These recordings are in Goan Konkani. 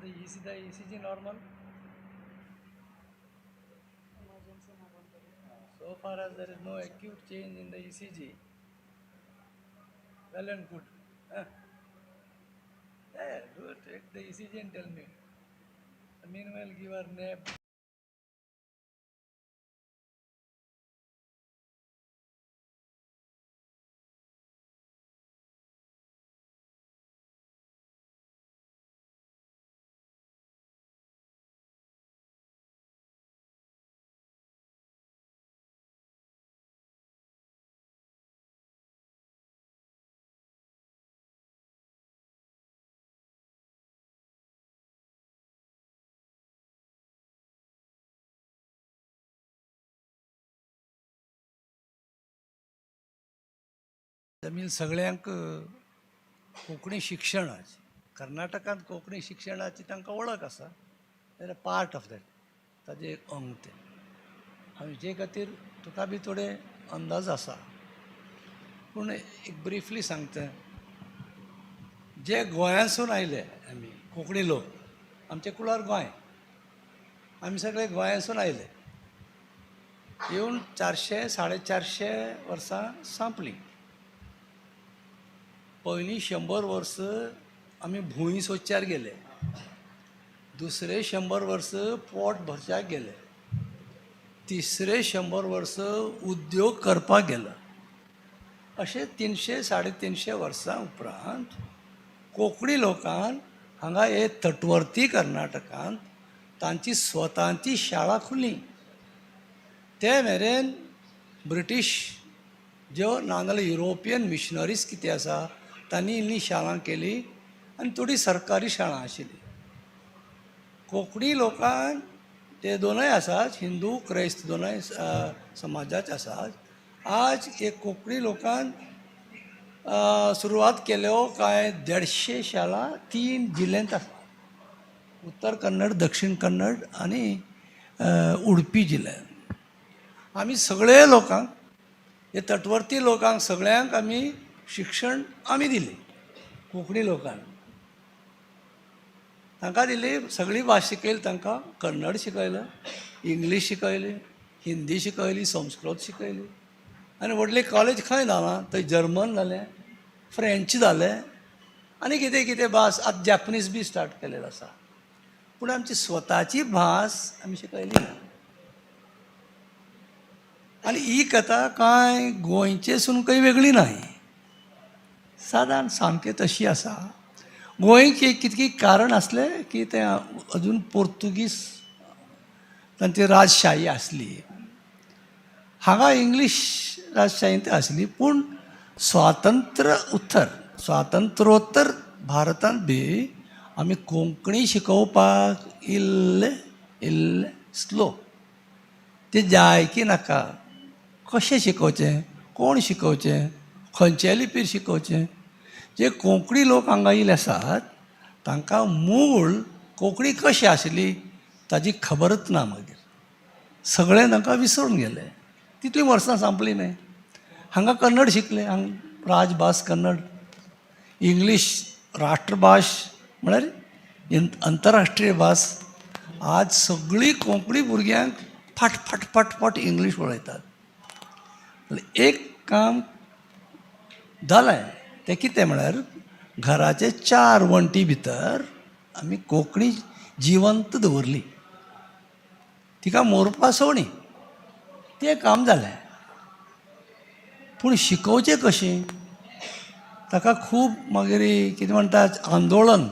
The ECG normal? So far as there is no acute change in the ECG, well and good. Huh? Yeah, do take the ECG and tell me. Meanwhile, give her nap. जमीन सगळ्यांक कोंकणी शिक्षणाची, कर्नाटकांत कोंकणी शिक्षणाची तांकां वळख आसा. जाल्यार पार्ट ऑफ that, ताजें एक अंग तें. आनी जे खातीर तुका बी थोडे अंदाज आसा, पूण एक ब्रिफली सांगता. जे गोंयांसून आयले आमी कोंकणी लोक, आमचे कुळार गोंय, आमी सगळे गोंयांसून आयले. येवन 400 450 वर्सां सांपलीं. पयलीं 100 वर्स आमी भूंय सोदच्यार गेले, दुसरे 100 वर्स पोट भरच्याक गेले, तिसरे 100 वर्स उद्योग करपाक गेले. अशें 300 350 वर्सां उपरांत कोंकणी लोकान हांगा हे तटवर्ती कर्नाटकांत तांची स्वताची शाळा खुली. ते मेरेन ब्रिटीश ज्यो नाजाल्यार युरोपियन मिशनरीज कितें आसा तांणी इल्ली शाळा केली आनी थोडी सरकारी शाळा आशिल्ली. कोंकणी लोकांक ते दोनय आसात, हिंदू क्रायस्त दोनय समाजाचे आसात. आज एक कोंकणी लोकान सुरवात केल्यो कांय 150 शाळा 3 जिल्ल्यांत आसा, उत्तर कन्नड, दक्षिण कन्नड आनी उडपी जिल्ल्यांत. आमी सगळे लोकांक, हे तटवर्ती लोकांक सगळ्यांक आमी शिक्षण आमी दिलें. कोंकणी लोकांक तांकां दिली, सगळी भास शिकयली तांकां, कन्नड शिकयलें, इंग्लीश शिकयली, हिंदी शिकयली, संस्कृत शिकयली. आनी व्हडली कॉलेज खंय जालां, थंय जर्मन जालें, फ्रेंच जालें, आनी कितें कितें भास आतां जॅपनीज बी स्टार्ट केलेलो आसा. पूण आमची स्वताची भास आमी शिकयली ना. आनी ही कथा कांय गोंयचेसून खंय वेगळी न्हय, सादारण सामकें तशी आसा. गोंयचें कितकी कारण आसलें की तें अजून पोर्तुगीज तांची राजशाही आसली, हांगा इंग्लीश राजशाही ती आसली. पूण स्वातंत्र्य उत्तर, स्वातंत्र्योत्तर भारतांत बी आमी कोंकणी शिकोवपाक इल्ले इल्ले स्लो. तें जाय की नाका, कशें शिकोवचें, कोण शिकोवचें, खंयचे लिपीर शिकोवचें. जे कोंकणी लोक हांगा येयले आसात तांकां मूळ कोंकणी कशी आशिल्ली ताजी खबरच ना. मागीर सगळें तांकां विसरून गेले. तितलीं वर्सां सांपलीं न्हय. हांगा कन्नड शिकले, हांगा राजभास कन्नड, इंग्लीश राष्ट्रभाश म्हळ्यार अंतरराष्ट्रीय भास. आज सगळीं कोंकणी भुरग्यांक फाट फाट फाट फाट इंग्लीश उलयतात. एक काम जालें तें कितें म्हळ्यार घराचे 4 वण्टी भितर आमी कोंकणी जिवंत दवरली, तिका मोरपा सवणी, तें काम जालें. पूण शिकोवचें कशें, ताका खूब मागीर कितें म्हणटा आंदोलन,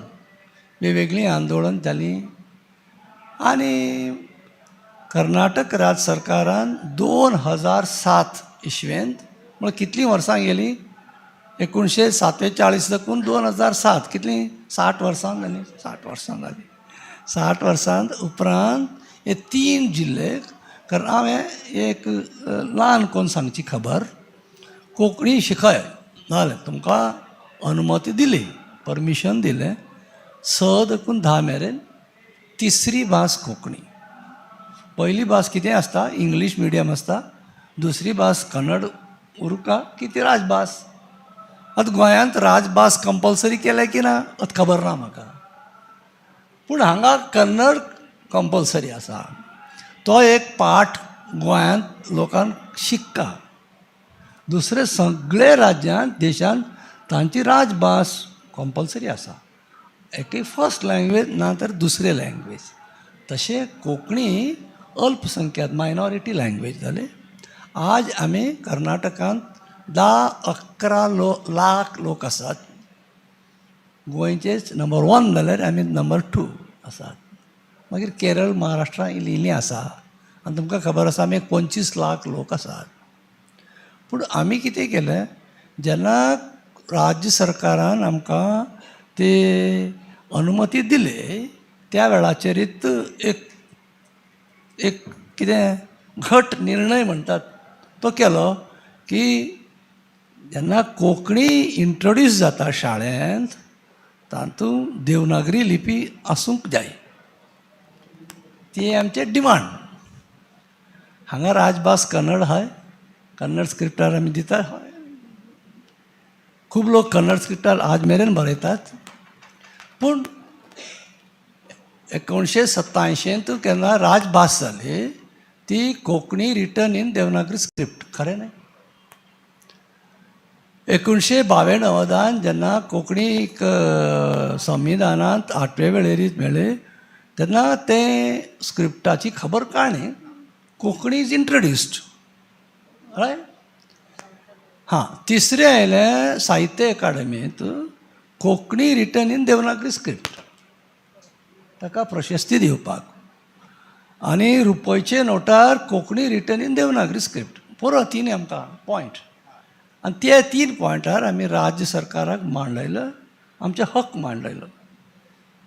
वेगवेगळीं आंदोलन जालीं. आनी कर्नाटक राज सरकारान 2007 इस्वेंत, म्हळ्यार कितलीं वर्सां गेलीं, 1947 साकून 2007, कितलीं 60 वर्सां जालीं, 60 वर्सां जालीं. 60 वर्सां उपरांत हे 3 जिल्ले, कारण हांवें एक ल्हान कोन्न सांगची खबर, कोंकणी शिकय जालें, तुमकां अनुमती दिली, परमिशन दिलें, 6 देखून 10 मेरेन तिसरी भास कोंकणी. पयली भास कितें आसता, इंग्लीश मिडियम आसता, दुसरी भास कन्नड उरका की ती राजभास. आतां गोंयांत राजभास कंपलसरी केल्या की ना आतां खबर ना म्हाका, पूण हांगा कन्नड कंपलसरी आसा. तो एक पाठ गोंयांत लोकांक शिक्का. दुसरे सगळे राज्यांत, देशांत तांची राजभास कंपलसरी आसा, एक फर्स्ट लँग्वेज ना तर दुसरे लँग्वेज. तशें कोंकणी अल्पसंख्याक, मायनॉरिटी लँग्वेज जाली. आज आमी कर्नाटकांत 10-11 लाख लोक आसात. गोंयचेच नंबर वन जाल्यार आमी नंबर टू आसात. मागीर केरळ, महाराष्ट्रा इल्लीं इल्लीं आसा. आनी तुमकां खबर आसा, आमी 25 लाख लोक आसात. पूण आमी कितें केलें, जेन्ना राज्य सरकारान आमकां ते अनुमती दिली, त्या वेळाचेरीत एक एक कितें घट निर्णय म्हणटात तो केलो की जेन्ना कोंकणी इंट्रोड्यूस जाता शाळेंत, तातूंत देवनागरी लिपी आसूंक जाय. ती आमचें डिमांड. हांगा राजभास कन्नड हय, कन्नड स्क्रिप्टार आमी दिता हय. खूब लोक कन्नड स्क्रिप्टार आज मेरेन बरयतात. पूण 1987त केन्ना राजभास जाली, ती Konkani written in Devanagari script, खरें न्हय? 1992 ान जेन्ना कोंकणीक संविधानांत आठवे वेळेरीत मेळ्ळी, तेन्ना तें स्क्रिप्टाची खबर काडली, कोंकणी is introduced हय. हां, तिसरें आयलें, साहित्य अकाडेमींत Konkani written in Devanagari script, ताका प्रशस्ती दिवपाक. आनी रुपयचे नोटार Konkani written in Devanagari script. पुरो, तीन आमकां पॉयंट. आनी ते तीन पॉयंटार आमी राज्य सरकाराक मांडयलो, आमचे हक मांडयलो,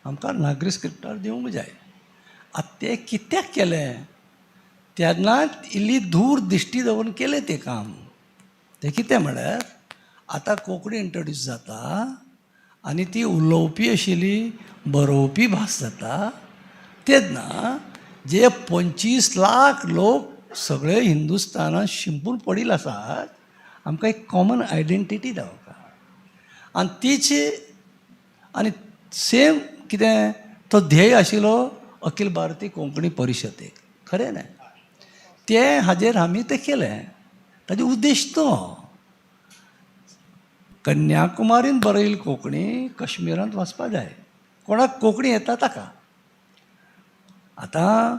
आमकां नागरी स्क्रिप्टार दिवंक जाय. आतां तें कित्याक केलें? तेन्ना इल्ली दूर दिश्टी दवरून केलें तें काम. तें कितें म्हळ्यार, आतां कोंकणी इंट्रोड्यूस जाता आनी ती उलोवपी आशिल्ली बरोवपी भास जाता, तेन्ना जे 25 लाख लोक सगळे हिंदुस्तानात शिंपून पडिल्ले आसात, आमकां एक कॉमन आयडेंटिटी दावता. आनी तिची आनी सेम कितें तो ध्येय आशिल्लो अखिल भारतीय कोंकणी परिशदेक, खरें न्हय? तें हाजेर आमी तें केलें. ताजो उद्देश तो कन्याकुमारीन बरयली कोंकणी कश्मीरांत वचपा जाय, कोणाक कोंकणी येता ताका. आतां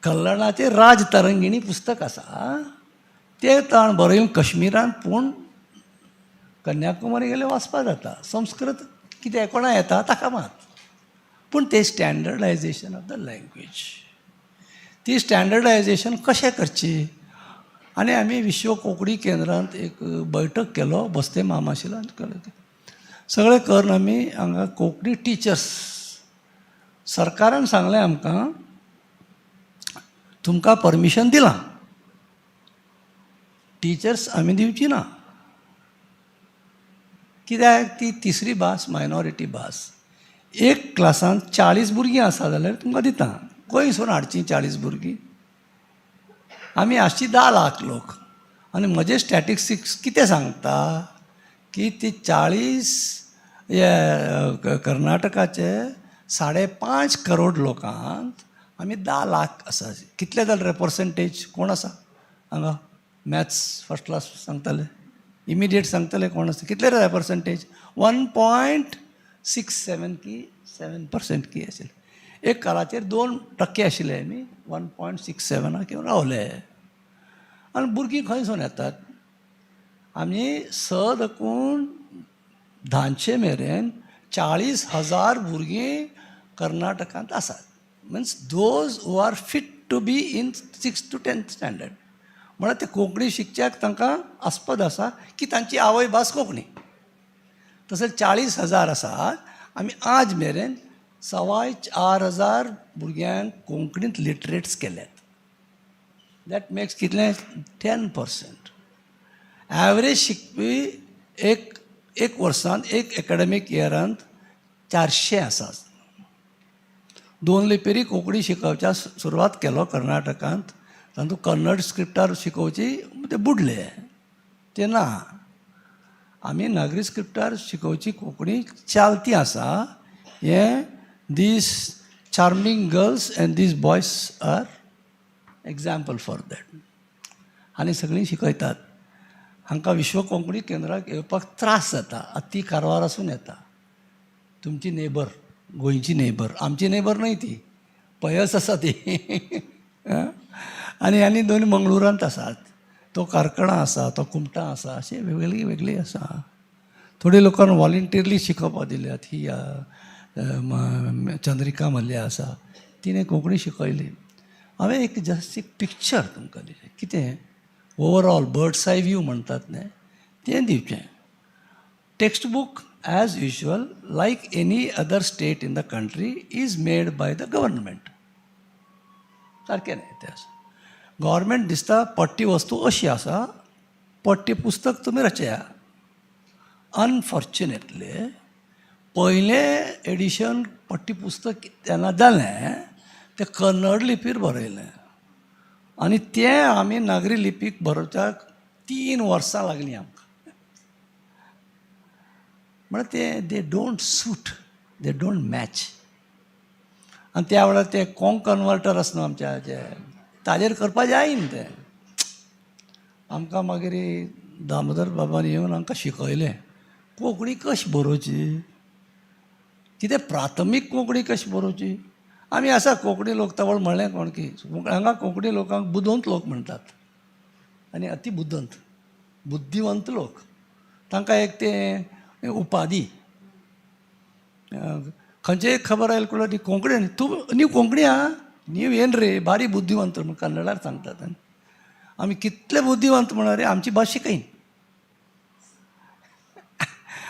कल्लणाचें राज तरंगिणी पुस्तक आसा, तें ताण बरयलें कश्मीरांत, पूण कन्याकुमारी गेल्यार वाचपा जाता. संस्कृत कितें कोणा येता ताका मात. पूण तें स्टँडर्डायजेशन ऑफ the language, ती स्टँडर्डायजेशन कशें करची? आनी आमी विश्व कोंकणी केंद्रांत एक बैठक केलो. बस्ते मामा आशिल्लो आनी केलो सगळें करून आमी हांगा कोंकणी टिचर्स. सरकारान सांगलें आमकां, तुमकां परमिशन दिलां, टिचर्स आमी दिवची ना. कित्याक? ती तिसरी भास, मायनॉरिटी भास. एक क्लासांत 40 भुरगीं आसा जाल्यार तुमकां दिता. खंयसून हाडचीं 40 भुरगीं? आमी आसची 10 लाख लोक. आनी म्हजें स्टॅटिस्टिक्स कितें सांगता की ती 40 हे कर्नाटकाचे 5.5 करोड लोकांत आमी 10 लाख आसा. कितले जाले रे पर्संटेज? कोण आसा हांगा मॅथ्स फर्स्ट क्लास सांगताले? इमिडिएट सांगतले कोण आसा? कितले रे पर्संटेज? 1.67 की 7% की आशिल्लें. एक काळाचेर 2% आशिल्ले, आमी 1.67 घेवन रावले. आनी भुरगीं खंयसून येतात? आमी स दकून धांचे मेरेन 40,000 भुरगीं कर्नाटकांत आसात, means those who are fit to be in six to 10th standard. म्हळ्यार ते कोंकणी शिकच्याक तांकां आस्पद आसा की तांची आवय भास कोंकणी. तशें 40,000 आसात. आमी आज मेरेन 4,250 भुरग्यांक कोंकणींत लिटरेट्स केल्यात. That makes कितलें? 10%. ॲवरेज शिकपी एक एक वर्सांत, एक एकाडेमीक इयरांत 400 आसा. दोन लिपयेरी कोंकणी शिकोवच्या सुरवात केलो कर्नाटकांत. तातूंत कन्नड स्क्रिप्टार शिकोवची ते बुडले, ते ना. आमी नागरी स्क्रिप्टार शिकोवची कोंकणी चालती आसा. हें दीस Charming girls and these boys are example for that. आनी सगळीं शिकयतात. हांकां विश्व कोंकणी केंद्राक येवपाक त्रास जाता. आतां ती कारवारासून येता, तुमची नेबर, गोंयची नेबर, आमची नेबर न्हय, ती पयस आसा ती. आनी आनी दोन मंगळुरांत आसात, तो कारकणा आसा, तो कुमटा आसा, अशें वेगळी वेगळी आसा. थोडे लोकांक वॉलंटियरली शिकोवपाक दिल्यात. ही चंद्रिका मल्ल्या आसा, तिणें कोंकणी शिकयली. हांवें एक जस्ट एक पिक्चर तुमकां दिलें. कितें ओवरऑल बर्ड्स I view म्हणटात न्हय, तें दिवचें. Text book, as usual, like any other state in the country, is made by the government. सारकें न्हय? तें आसा, गव्हर्मेंट दिसता पट्टी वस्तू अशी आसा, पट्टी पुस्तक तुमी रचया. अनफॉर्च्युनेटली पयलें एडिशन पट्टी पुस्तक तेन्ना जालें, तें कन्नड लिपीर बरयलें आनी तें आमी नागरी लिपीक बरोवच्याक 3 वर्सां लागलीं आमकां. म्हळ्यार ते they don't suit, they don't match. आनी त्या वेळार ते कोंक कन्वर्टर आसा न्हू आमच्या जे, ताजेर करपा जायना तें. आमकां मागीर दामोदर बाबान येवन आमकां शिकयलें कोंकणी कशी बरोवची, कितें प्राथमीक कोंकणी कशी बरोवची. आमी आसा कोंकणी लोक तवळ म्हणलें कोण की हांगा कोंकणी लोकांक बुदवंत लोक म्हणटात आनी अति बुदंत, बुद्धिवंत लोक, तांकां एक तें उपाधी. खंयचें एक खबर आयली कुळार ती कोंकणी, तूं नीव कोंकणी आहा, नीव येन रे बारी बुद्धिवंत म्हण कन्नडार सांगतात. आमी कितले बुद्धिवंत म्हणल्यार आमची भास शिकयन,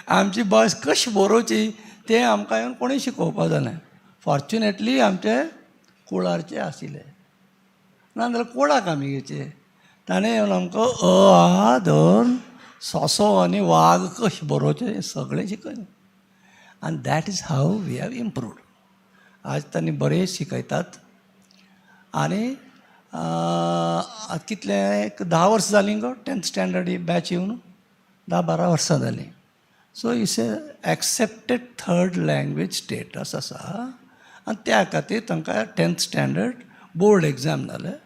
आमची भास कशी बरोवची तें आमकां येवन कोणूय शिकोवपा जालें. फॉर्च्युनेटली आमचे कुळारचे आशिल्ले, नाजाल्यार कोणाक आमी घेवचे? ताणें येवन आमकां अ आ धरून सोंसो आनी वाग कशें बरोवचें हें सगळें शिकयलें आनी that is how we have improved. आज तांणी बरें शिकयतात. आनी आतां कितले, एक 10 वर्सां जालीं गो टेंथ स्टँडर्ड ही बॅच येवन, 10-12 वर्सां जालीं. So it's a accepted third language status आसा आनी त्या खातीर तांकां टेंथ स्टँडर्ड बोर्ड एग्जाम जालें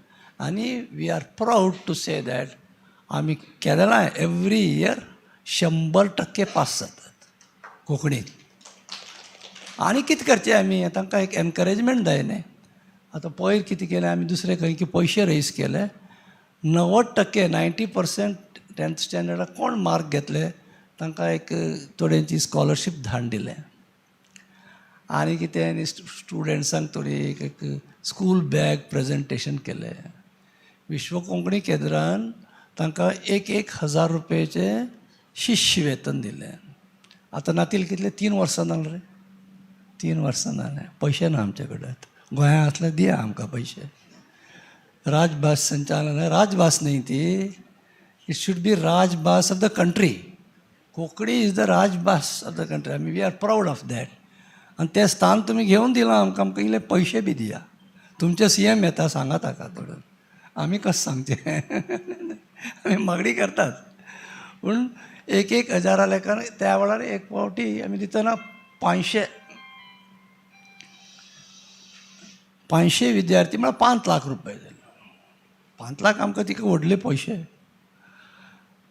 आनी we are proud to say that आमी केरळा एवरी इयर 100% पास जातात कोंकणीत. आनी कितें करचें आमी? तांकां एक एनकरेजमेंट जाय न्ही. आतां पयर कितें केलें आमी, दुसरे खंय की पयशे रेज केले. 90%, 90% टेंथ स्टँडर्डाक कोण मार्क घेतले तांकां एक थोड्यांची स्कॉलरशीप धाडून दिलें. आनी कितें, स्टुडंट्सांक थोडी एक एक स्कूल बॅग प्रेजेंटेशन केलें. विश्व कोंकणी केंद्रान तांकां एक एक हजार रुपयाचें शिश्य वेतन दिलें. आतां नातील कितले, 3 वर्सां जालें रे, 3 वर्सां जालें. पयशे ना आमचे कडेन. गोंया आसल्यार दिया आमकां पयशे. राजभास संचालनालय, राजभास न्ही ती, it should be राजभास of the country. Konkani is the राजभास of the country. आमी we are proud of that. आनी तें स्थान तुमी घेवन दिलां आमकां, आमकां इल्ले पयशे बी दिया. तुमचे सी एम येता, सांगा ताका थोडो. आमी कशें सांगचें? आमी मागणी करतात, पूण एक एक हजारा लेखान त्या वेळार एक फावटी आमी दितना 500 500 विद्यार्थी म्हळ्यार 5 लाख रुपया जाले. 5 लाख आमकां तिका व्हडले पयशे,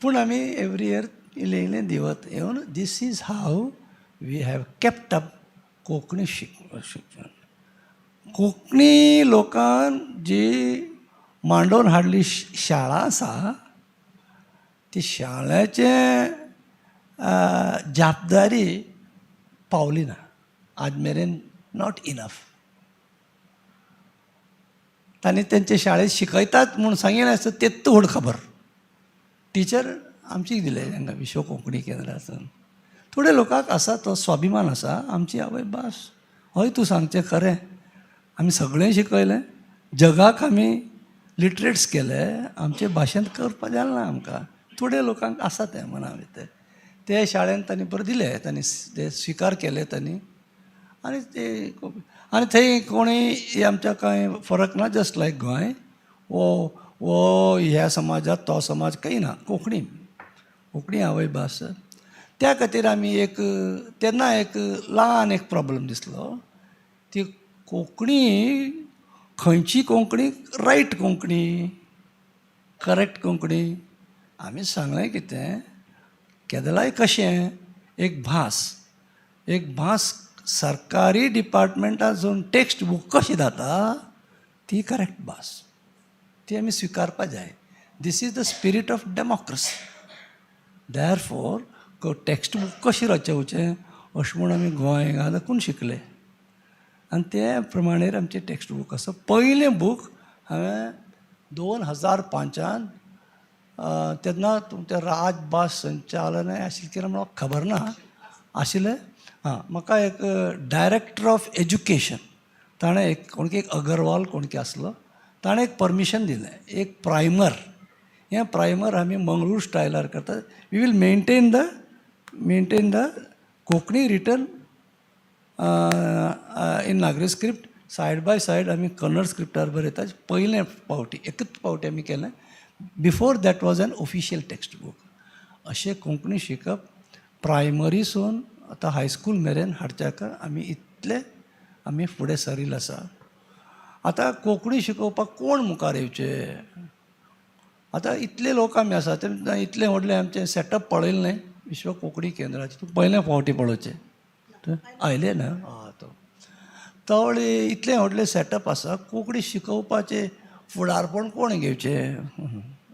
पूण आमी एवरी इयर इल्लें इल्लें दिवत येवन this is how we have kept up Konkani शिक्षण. कोंकणी लोकान जी मांडोवन हाडली शाळा आसा, ती शाळेचें जापदारी पावली ना आज मेरेन, not enough. तांणी तेंचे शाळेंत शिकयतात म्हूण सांगिल्लें आसता, तेत्त व्हड खबर टिचर आमची दिले तांकां विश्व कोंकणी केंद्रासून. थोडे लोकांक आसा तो स्वाभिमान आसा, आमची आवय भास. हय, तूं सांगचें खरें, आमी सगळें शिकयलें, जगाक आमी लिटरेट्स केले, आमचे भाशेंत करपा जालें ना आमकां. थोडे लोकांक आसा तें मना भितर. ते शाळेंत तांणी बरें दिलें, तांणी ते स्विकार केले तांणी. आनी ते आनी थंय कोणूय आमच्या कांय फरक ना. जस्ट लायक गोंय, वो वो ह्या समाजांत तो समाज कांय ना. कोंकणी, कोंकणी आवय भास. त्या खातीर आमी एक तेन्ना एक ल्हान एक प्रॉब्लम दिसलो ती कोंकणी खंयची कोंकणी रायट कोंकणी करेक्ट कोंकणी आमी सांगलें कितें केदलाय कशें एक भास एक भास सरकारी डिपार्टमेंटासून टॅक्स्ट बूक कशी जाता ती करेक्ट भास ती आमी स्विकारपा जाय. This is the spirit of democracy. Therefore text book कशें रचोवचें अशें म्हूण आमी गोंयांत दाखून शिकले आनी ते प्रमाणे आमचें टॅक्स्ट बूक आसा. पयलें बूक हांवें 2005 तेन्ना तुमचें राजभास संचालनालय आशिल्लें कितें म्हणून खबर ना आशिल्लें. आं, म्हाका एक डायरेक्टर ऑफ एज्युकेशन ताणें एक कोण की एक अगरवाल कोण की आसलो ताणें एक परमिशन दिलें एक प्रायमर. हें प्रायमर आमी मंगळूर स्टायलार करतात. We will maintain the Konkani written in Nagari script, side by side आमी कन्नड स्क्रिप्टार बरयतात. पयलें फावटी एकूच फावटी आमी केलें. Before that was an official text book. अशें कोंकणी शिकप प्रायमरीसून आतां हायस्कूल मेरेन हाडच्याक आमी इतले आमी फुडें सरिल्ले आसा. आतां कोंकणी शिकोवपाक कोण मुखार येवचे? आतां इतले लोक आमी आसा ते इतलें व्हडलें आमचें सेटअप पळयलें न्हय विश्व कोंकणी केंद्राचें तूं पयले फावटी पळोवचें आयलें ना आं तो तवळे इतलें व्हडलें सेटअप आसा. कोंकणी शिकोवपाचें फुडारपण कोण घेवचें?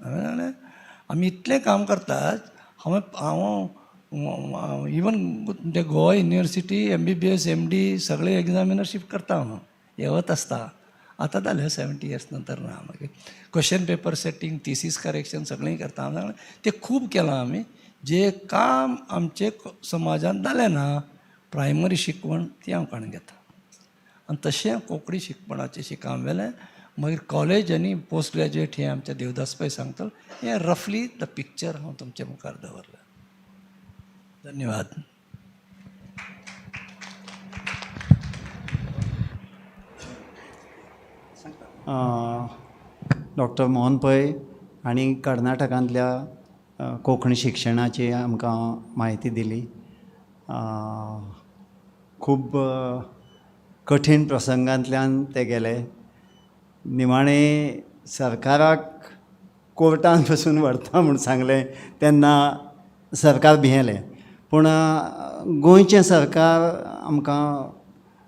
हांवें आमी इतलें काम करतात. हांवें हांव इवन ते गोवा युनिवर्सिटी एमबीबीएस एमडी सगळे एग्जामिनरशीप करता हांव येवत आसता. आतां जालें 70 इयर्स नंतर ना मागीर question paper setting thesis correction सगळें करता हांव. तें खूब केलां आमी. जें काम आमचे समाजांत जालें ना प्रायमरी शिकवण ती हांव काडून घेता आनी तशें कोंकणी शिकपणाचें शिकाम वेलें मागीर कॉलेज आनी पोस्ट ग्रॅज्युएट हें आमच्या देवदास पै सांगतलो. हें रफली the picture हांव तुमचे मुखार दवरलें. धन्यवाद. डॉक्टर मोहन पै हांणी कर्नाटकांतल्या कोंकणी शिक्षणाची आमकां म्हायती दिली. खूब कठीण प्रसंगांतल्यान ते गेले. निमाणे सरकाराक कोर्टान पसून व्हरता म्हूण सांगलें तेन्ना सरकार भियेलें, पूण गोंयचें सरकार आमकां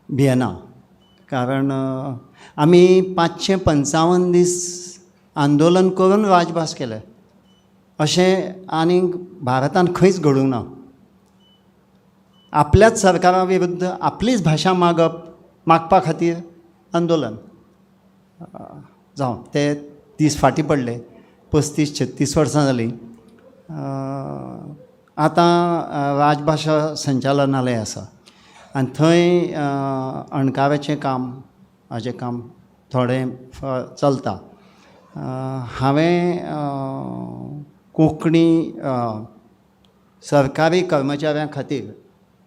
भियेना, कारण आमी 555 दीस आंदोलन करून राजभास केलें. अशें आनीक भारतांत खंयच घडूंक ना. आपल्याच सरकारा विरुद्ध आपलीच भाशा मागपा खातीर आंदोलन. जावं ते दीस फाटीं पडले, 35-36 वर्सां जालीं. आतां राजभाशा संचालनालय आसा आनी थंय अणकाराचें काम हाजें काम थोडें चलता. हांवें कोंकणी सरकारी कर्मचाऱ्यां खातीर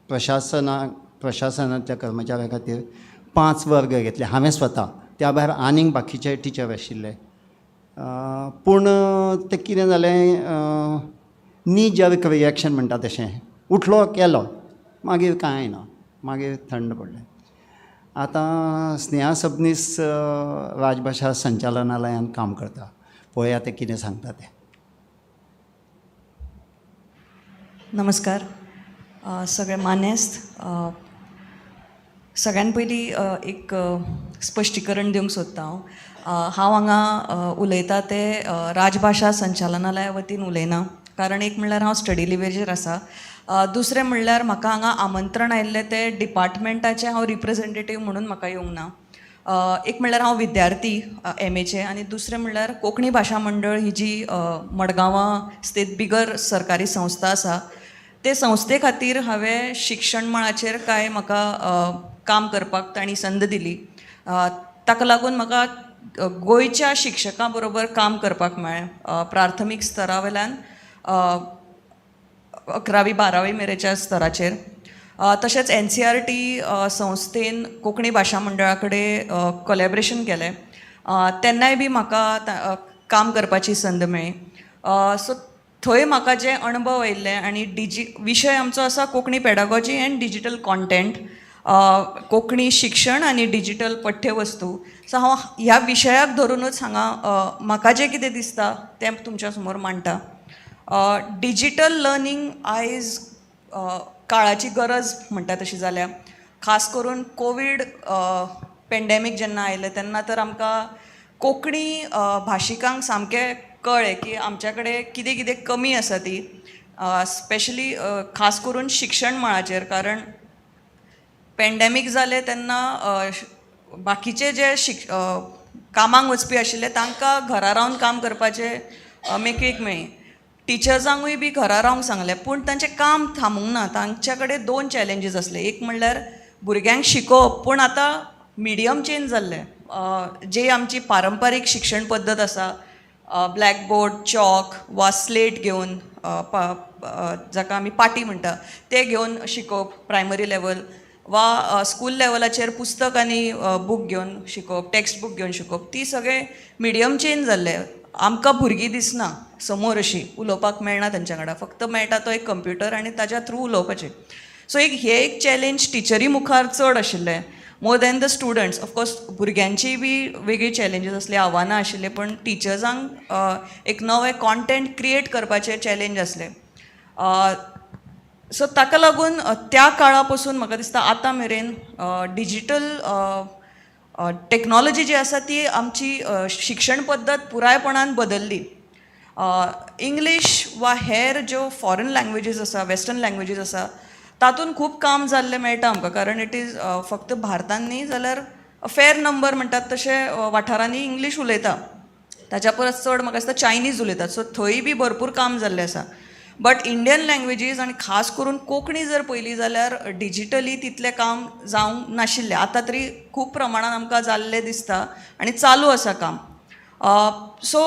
प्रशासनांतल्या कर्मचाऱ्यां खातीर 5 वर्ग घेतले हांवें स्वता. त्या भायर आनीक बाकीचे टिचर आशिल्ले. पूण तें कितें जालें, नी जर्क रिएक्शन म्हणटा तशें, उठलो केलो मागीर कांय ना, मागीर थंड पडलें. आतां स्नेहा सबनीस राजभाशा संचालनालयान काम करता, पळया तें कितें सांगता तें. नमस्कार सगळे मानेस्त. सगळ्यान पयलीं एक स्पश्टीकरण दिवंक सोदता हांव. हांव हांगा उलयता तें राजभाशा संचालनालया वतीन उलयना, कारण एक म्हणल्यार हांव स्टडी लिवेचेर आसा, दुसरें म्हणल्यार म्हाका हांगा आमंत्रण आयिल्लें तें डिपार्टमेंटाचें हांव रिप्रेजेंटेटीव म्हणून म्हाका येवंक ना. एक म्हणल्यार हांव विद्यार्थी एमएचें आनी दुसरें म्हणल्यार कोंकणी भाशा मंडळ ही जी मडगांवां स्थित बिगर सरकारी संस्था आसा ते संस्थे खातीर हांवें शिक्षण मळाचेर कांय म्हाका काम करपाक तांणी संद दिली. ताका लागून म्हाका गोंयच्या शिक्षकां बरोबर काम करपाक मेळ्ळें. प्राथमीक स्तरा वयल्यान 11वी 12वी मेरेच्या स्तराचेर. तशेंच NCERT संस्थेन कोंकणी भाशा मंडळा कडेन कोलॅबरेशन केलें, तेन्नाय बी म्हाका काम करपाची संद मेळ्ळी. सो थंय म्हाका जे अणभव आयिल्ले आनी विशय आमचो आसा Konkani pedagogy and digital content. Konkani शिक्षण आनी डिजिटल पठ्यवस्तू. सो हांव ह्या विशयाक धरुनूच हांगा म्हाका जें कितें दिसता तें तुमच्या समोर मांडटा. डिजिटल लर्नींग आयज काळाची गरज म्हणटा तशी जाल्या. खास करून कोवीड पेंडेमीक जेन्ना आयलें तेन्ना तर आमकां कोंकणी भाशिकांक सामकें कळ्ळें की आमच्या कडेन कितें कितें कमी आसा ती, स्पेशली खास करून शिक्षण मळाचेर. कारण पेंडेमीक जालें तेन्ना बाकीचे जे कामाक वचपी आशिल्ले तांकां घरा रावन काम करपाचें मेकळीक मेळ्ळी. टिचर्सांकूय बी घरा रावंक सांगलें, पूण तांचें काम थांबूंक ना. तांच्या कडेन दोन चॅलेंजीस आसले. एक म्हणल्यार भुरग्यांक शिकोवप, पूण आतां मिडियम चेंज जाल्लें. जे आमची पारंपारीक शिक्षण पद्दत आसा, ब्लॅक बोर्ड, चॉक वा स्लेट घेवन, जाका आमी पाटी म्हणटा, ते घेवन शिकोवप प्रायमरी लेवल वा स्कूल लेवलाचेर पुस्तक आनी बूक घेवन शिकोवप, टॅक्स्ट बूक घेवन शिकोवप, ती सगळें मिडियम चेंज जाल्लें. आमकां भुरगीं दिसना समोर, अशी उलोवपाक मेळना तेंच्या वांगडा. फक्त मेळटा तो एक कंप्युटर आनी ताज्या थ्रू उलोवपाचें. सो एक हें एक चॅलेंज टिचरी मुखार चड आशिल्लें, more than the students. Of course भुरग्यांचीय बी वेगळी चॅलेंजीस आसली, आव्हानां आशिल्लीं, पण टिचर्सांक एक नवें कॉन्टेंट क्रिएट करपाचें चॅलेंज आसलें. सो ताका लागून त्या काळा पसून म्हाका दिसता आतां मेरेन डिजिटल टॅक्नोलॉजी जी आसा ती आमची शिक्षण पद्दत पुरायपणान बदलली. इंग्लीश वा हेर ज्यो फॉरेन लँग्वेजीस आसा, वेस्टर्न लँग्वेजीस आसा, तातूंत खूब काम जाल्लें मेळटा आमकां. कारण it is फक्त भारतान न्ही जाल्यार फेर नंबर म्हणटात तशे वाठारांनी इंग्लीश उलयता. ताच्या परस चड म्हाका दिसता चायनीज उलयतात. सो थंय बी भरपूर काम जाल्लें आसा. बट इंडियन लँग्वेजीस आनी खास करून कोंकणी जर पळयली जाल्यार डिजिटली तितलें काम जावंक नाशिल्लें. आतां तरी खूब प्रमाणान आमकां जाल्लें दिसता आनी चालू आसा काम. सो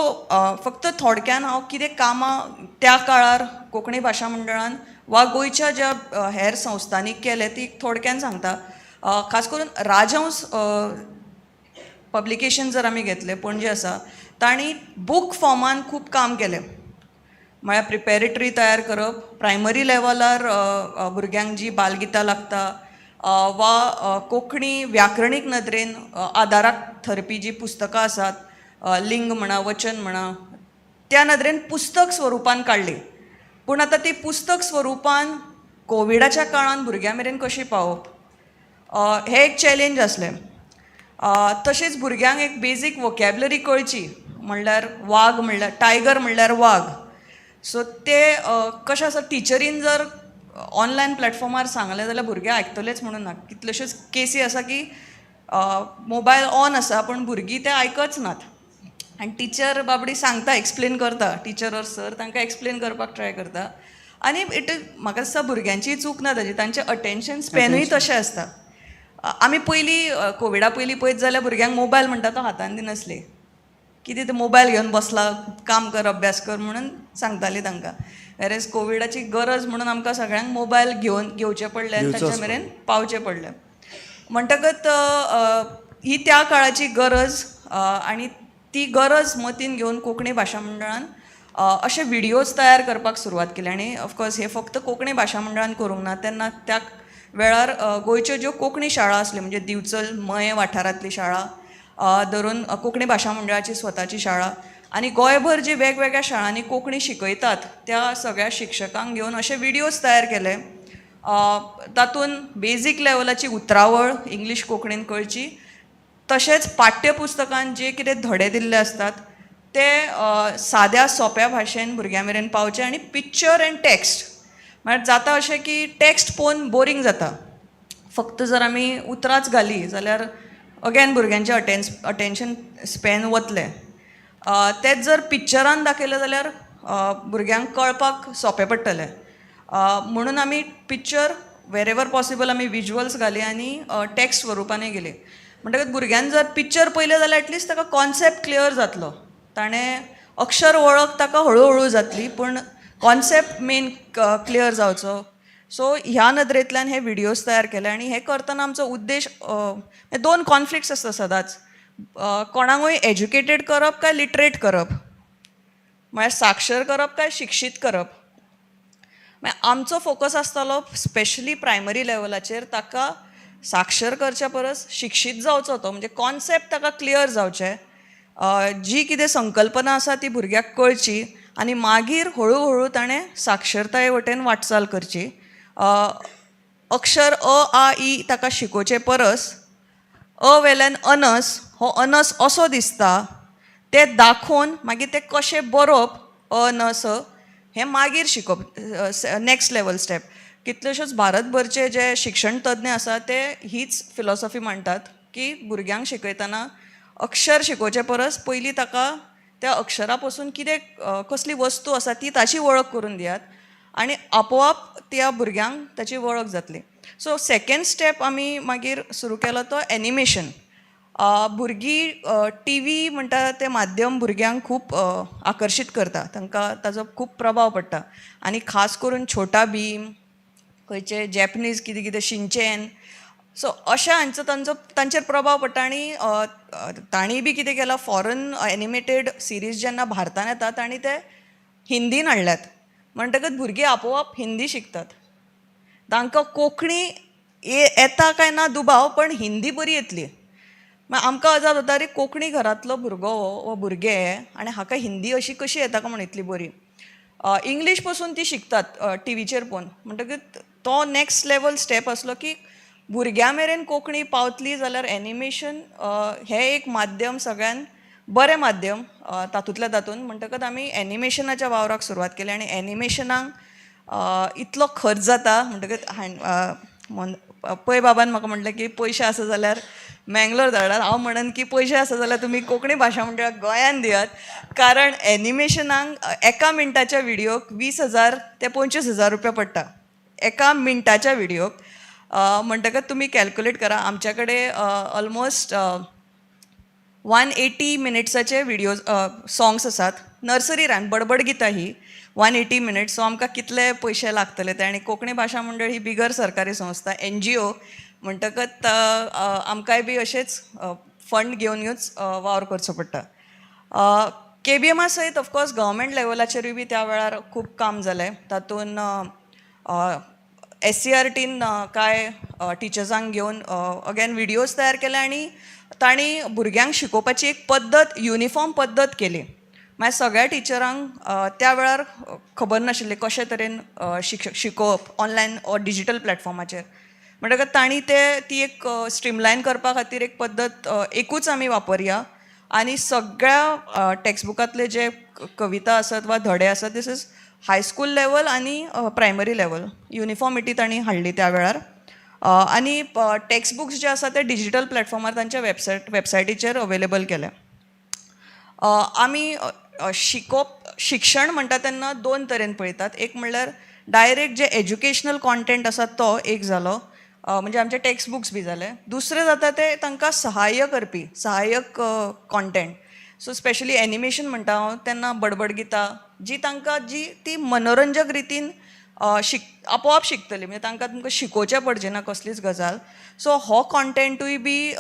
फक्त थोडक्यान हांव कितें कामां त्या काळार कोंकणी भाशा मंडळान वा गोंयच्या ज्या हेर संस्थांनी केलें ती थोडक्यान सांगता. खास करून राजहंस पब्लिकेशन जर आमी घेतलें, पणजे आसा, तांणी बूक फॉर्मान खूब काम केलें. म्हळ्यार प्रिपेरेटरी तयार करप, प्रायमरी लेवलार भुरग्यांक जी बालगितां लागता वा कोंकणी व्याकरणीक नदरेन आदाराक थरपी जी पुस्तकां आसात, लिंग म्हणा, वचन म्हणा, त्या नदरेन पुस्तक स्वरुपान काडली. पूण आतां ती पुस्तक स्वरुपान कोविडाच्या काळान भुरग्यां मेरेन कशी पावोवप हें एक चॅलेंज आसलें. तशेंच भुरग्यांक एक बेजीक वोकॅबलरी कळची म्हणल्यार वाग म्हणल्यार टायगर म्हणल्यार वाग. सो ते कशें आसा, टिचरीन जर ऑनलायन प्लॅटफॉर्मार सांगलें जाल्यार भुरगे आयकतलेच म्हणून ना. कितल्योश्योच केसी आसा की मोबायल ऑन आसा पूण भुरगीं ते आयकच नात आनी टिचर बाबडी सांगता, एक्सप्लेन करता. टिचर ऑर सर तांकां एक्सप्लेन करपाक ट्राय करता आनी it म्हाका दिसता भुरग्यांची चूक ना ताजी, तांचें अटेन्शन स्पॅनूय तशें आसता. आमी पयलीं, कोविडा पयलीं पळयत जाल्यार भुरग्यांक मोबायल म्हणटा तो हातान दिनासले. कितें ते मोबायल घेवन बसला, काम कर, अभ्यास कर म्हणून सांगताली तांकां. वेरेज कोविडाची गरज म्हणून आमकां सगळ्यांक मोबायल घेवन घेवचे पडले आनी घेवचोच तांच्या मेरेन पावचें पडलें. म्हणटकच ही त्या काळाची गरज आनी ती गरज मतीन घेवन कोंकणी भाशा मंडळान अशे विडियोज तयार करपाक सुरवात केली. आनी ऑफकोर्स हे फक्त कोंकणी भाशा मंडळान करूंक ना. तेन्ना त्या वेळार गोंयच्यो ज्यो कोंकणी शाळा आसल्यो, म्हणजे दिवचल मयें वाठारांतली शाळा धरून कोंकणी भाशा मंडळाची स्वताची शाळा आनी गोंयभर जे वेगवेगळ्या शाळांनी कोंकणी शिकयतात त्या सगळ्या शिक्षकांक घेवन अशे विडियोज तयार केले. तातूंत बेजीक लेवलाची उतरावळ इंग्लीश कोंकणीन कळची, तशेंच पाठ्यपुस्तकान जे कितें धडे दिल्ले आसतात ते साद्या सोंप्या भाशेन भुरग्यां मेरेन पावचे आनी पिक्चर एंड टॅक्स्ट. म्हळ्यार जाता अशें की टॅक्स्ट पळोवन बोरींग जाता. फक्त जर आमी उतरांच घालीं जाल्यार अगेन भुरग्यांचें अटेन्शन स्पॅन वतलें. तेंच जर पिक्चरान दाखयलें जाल्यार भुरग्यांक कळपाक सोंपें पडटलें. म्हणून आमी पिक्चर वेर एवर पॉसिबल आमी विज्युअल्स घाली आनी टॅक्स्ट स्वरुपानूय गेली. म्हणटकच भुरग्यान जर पिक्चर पळयलें जाल्यार एटलिस्ट ताका कॉन्सेप्ट क्लियर जातलो. ताणें अक्षर वळख ताका हळू हळू जातली, पूण कॉन्सेप्ट मेन क्लियर जावचो. सो ह्या नदरेंतल्यान हे विडियोज तयार केले. आनी हें करतना आमचो उद्देश, दोन कॉन्फ्लिक्ट्स आसता सदांच, कोणाकूय एज्युकेटेड करप काय लिटरेट करप, म्हळ्यार साक्षर करप काय शिक्षीत करप. मागीर आमचो फोकस आसतालो स्पेशली प्रायमरी लेवलाचेर ताका साक्षर करच्या परस शिक्षीत जावचो तो, म्हणजे कॉन्सेप्ट ताका क्लियर जावचें, जी कितें संकल्पना आसा ती भुरग्याक कळची आनी मागीर हळू हळू ताणें साक्षरताये वटेन वाटचाल करची. अक्षर अ आ इ ताका शिकोवचे परस अ वेल्यान अनस, हो अनस असो दिसता तें दाखोवन मागीर तें कशें बरोवप अ न स हें मागीर शिकोवप, नॅक्स्ट लेवल स्टेप. कितलेशेच भारतभरचे जे शिक्षण तज्ञ आसा ते हीच फिलॉसॉफी मांडटात की भुरग्यांक शिकयतना अक्षर शिकोवचे परस पयलीं ताका त्या अक्षरा पसून कितें कसली वस्तू आसा ती ताची वळख करून दियात आनी आपोआप त्या भुरग्यांक ताची वळख जातली. सो सेकेंड स्टेप आमी मागीर सुरू केलो तो एनिमेशन. भुरगीं टीवी म्हणटा तें माध्यम भुरग्यांक खूब आकर्शीत करता, तांकां ताजो खूब प्रभाव पडटा आनी खास करून छोटा भीम, खंयचे जॅपनीज कितें कितें शिनचॅन, सो अशा हांचो तांचो तांचेर प्रभाव पडटा. आनी तांणी बी कितें केलां, फॉरन एनिमेटेड सिरीज जेन्ना भारतान येता तांणी ते हिंदीन हाडल्यात, म्हणटकच भुरगीं आपोआप हिंदी शिकतात. तांकां कोंकणी येता काय ना दुबाव, पण हिंदी बरी येतली. मागीर आमकां अजाप जाता, आरे कोंकणी घरांतलो भुरगो हो भुरगें आनी हाका हिंदी अशी कशी येता काय म्हण इतली बरी. इंग्लीश पसून ती शिकतात टिवीचेर पळोवन. म्हणटकच तो नॅक्स्ट लेवल स्टेप आसलो की भुरग्यां मेरेन कोंकणी पावतली जाल्यार एनिमेशन हें एक माध्यम सगळ्यान बरें माध्यम तातूंतल्या तातूंत. म्हणटकच आमी एनिमेशनाच्या वावराक सुरवात केली आनी एनिमेशनाक इतलो खर्च जाता म्हणटकच पै बाबान म्हाका म्हटलें की पयशे आसा जाल्यार मँगलोर धाडात, हांव म्हणन की पयशे आसा जाल्यार तुमी कोंकणी भाशा मंडळाक गोंयान दियात, कारण एनिमेशनाक एका मिनटाच्या विडियोक 20,000 ते 25,000 रुपया पडटा एका मिनटाच्या विडियोक. म्हणटकच तुमी कॅल्कुलेट करा, आमच्या कडेन ऑलमोस्ट 180 मिनिट्साचे विडियोज सॉंग्स आसात. नर्सरी रायम बडबड गितां ही 180 मिनिट्स, सो आमकां कितले पयशे लागतले ते. आनी कोंकणी भाशा मंडळ ही बिगर सरकारी संस्था, एनजीओ, म्हणटकच आमकांय बी अशेंच फंड घेवन घेवनच वावर करचो पडटा. केबीएमा सयत ऑफकोर्स गव्हर्मेंट लेवलाचेरूय बी त्या वेळार खूब काम जालें. तातूंत एससीईआरटीन कांय टिचर्सांक घेवन अगेन विडियोज तयार केले आनी तांणी भुरग्यांक शिकोवपाची एक पद्दत, युनिफॉर्म पद्दत केली. मागीर सगळ्या टिचरांक त्या वेळार खबर नाशिल्लें कशे तरेन शिकोवप ऑनलायन ऑर डिजीटल प्लॅटफॉर्माचेर, म्हणटकच तांणी ते ती एक स्ट्रीमलायन करपा खातीर एक पद्दत एकूच आमी वापरया आनी सगळ्या टॅक्स्टबुकांतले जे कविता आसत वा धडे आसत, this is high school level आनी प्रायमरी लेवल, युनिफॉर्मिटी तांणी हाडली त्या वेळार. आनी टॅक्स्टबुक्स जे आसा ते डिजीटल प्लॅटफॉर्मार तांच्या वेबसायटीचेर अवेलेबल केले. आमी शिकोवप, शिक्षण म्हणटा तेन्ना दोन तरेन पळयतात. एक म्हणल्यार डायरेक्ट जे एज्युकेशनल कॉन्टेंट आसा तो एक जालो, म्हणजे आमचे टॅक्स्ट बुक्स बी जाले. दुसरें जाता ते तांकां सहाय्य करपी सहाय्यक कॉन्टेंट. सो स्पेशली एनिमेशन म्हणटा हांव तेन्ना बडबड गितां जी तांकां जी ती मनोरंजक रितीन आपोआप शिकतली, म्हणजे तांकां तुमकां शिकोवचें पडचें ना कसलीच गजाल. सो हो कॉन्टेंटूय बी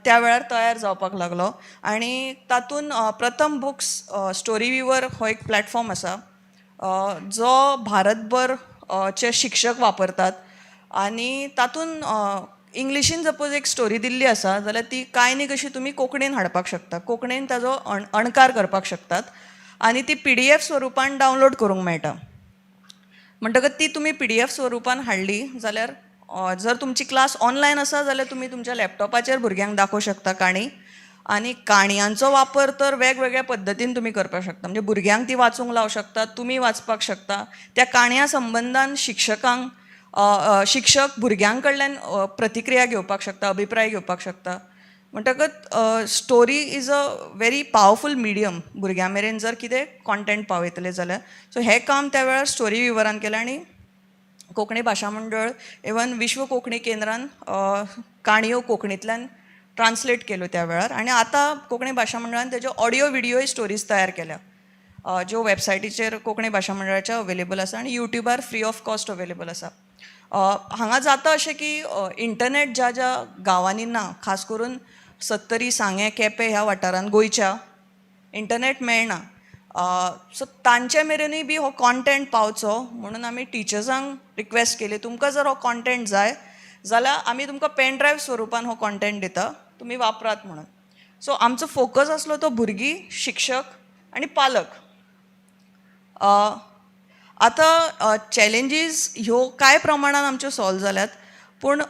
त्या वेळार तयार जावपाक लागलो आनी तातूंत प्रथम बुक्स स्टोरी विवर हो एक प्लॅटफॉर्म आसा जो भारतभर चे शिक्षक वापरतात आनी तातूंत इंग्लिशीन सपोज एक स्टोरी दिल्ली आसा जाल्यार ती कांय न्ही कशी तुमी कोंकणीन हाडपाक शकता, कोंकणीन ताजो अणकार करपाक शकतात आनी ती पीडीएफ स्वरुपान डावनलोड करूंक मेळटा. म्हणटकच ती तुमी पीडीएफ स्वरुपान हाडली जाल्यार जर तुमची क्लास ऑनलायन आसा जाल्यार तुमी तुमच्या लॅपटॉपाचेर भुरग्यांक दाखोवंक शकता काणी. आनी काणयांचो वापर तर वेगवेगळ्या पद्दतीन तुमी करपाक शकता, म्हणजे भुरग्यांक ती वाचूंक लावंक शकता, तुमी वाचपाक शकता. त्या काणयां संबंदान शिक्षकांक शिक्षक भुरग्यां कडल्यान प्रतिक्रिया घेवपाक शकता, अभिप्राय घेवपाक शकता. म्हणटकच story is a very powerful medium भुरग्यां मेरेन जर कितें कॉन्टेंट पावयतले जाल्यार. सो हें काम त्या वेळार स्टोरी विवरान केलें आनी कोंकणी भाशा मंडळ, इवन विश्व कोंकणी केंद्रान काणयो कोंकणींतल्यान ट्रान्सलेट केल्यो त्या वेळार. आनी आतां कोंकणी भाशा मंडळान तेज्यो ऑडियो विडियोय स्टोरीज तयार केल्या ज्यो वेबसायटीचेर कोंकणी भाशा मंडळाच्या अवेलेबल आसा आनी युट्यूबार फ्री ऑफ कॉस्ट अवेलेबल आसा. हांगा जाता अशें की इंटरनेट ज्या ज्या गांवांनी ना, खास करून सत्तरी, सांगें, केपें ह्या वाठारांत गोंयच्या इंटरनेट मेळना, सो तांचे मेरेनूय बी हो कॉन्टेंट पावचो म्हणून आमी टिचर्सांक रिक्वेस्ट केली, तुमकां जर हो कॉन्टेंट जाय जाल्यार आमी तुमकां पेन ड्रायव्ह स्वरुपान हो कॉन्टेंट दिता, तुमी वापरात म्हणून. सो आमचो फोकस आसलो तो भुरगीं, शिक्षक आनी पालक. आतां चॅलेंजीस ह्यो कांय प्रमाणान आमच्यो सॉल्व जाल्यात, पूण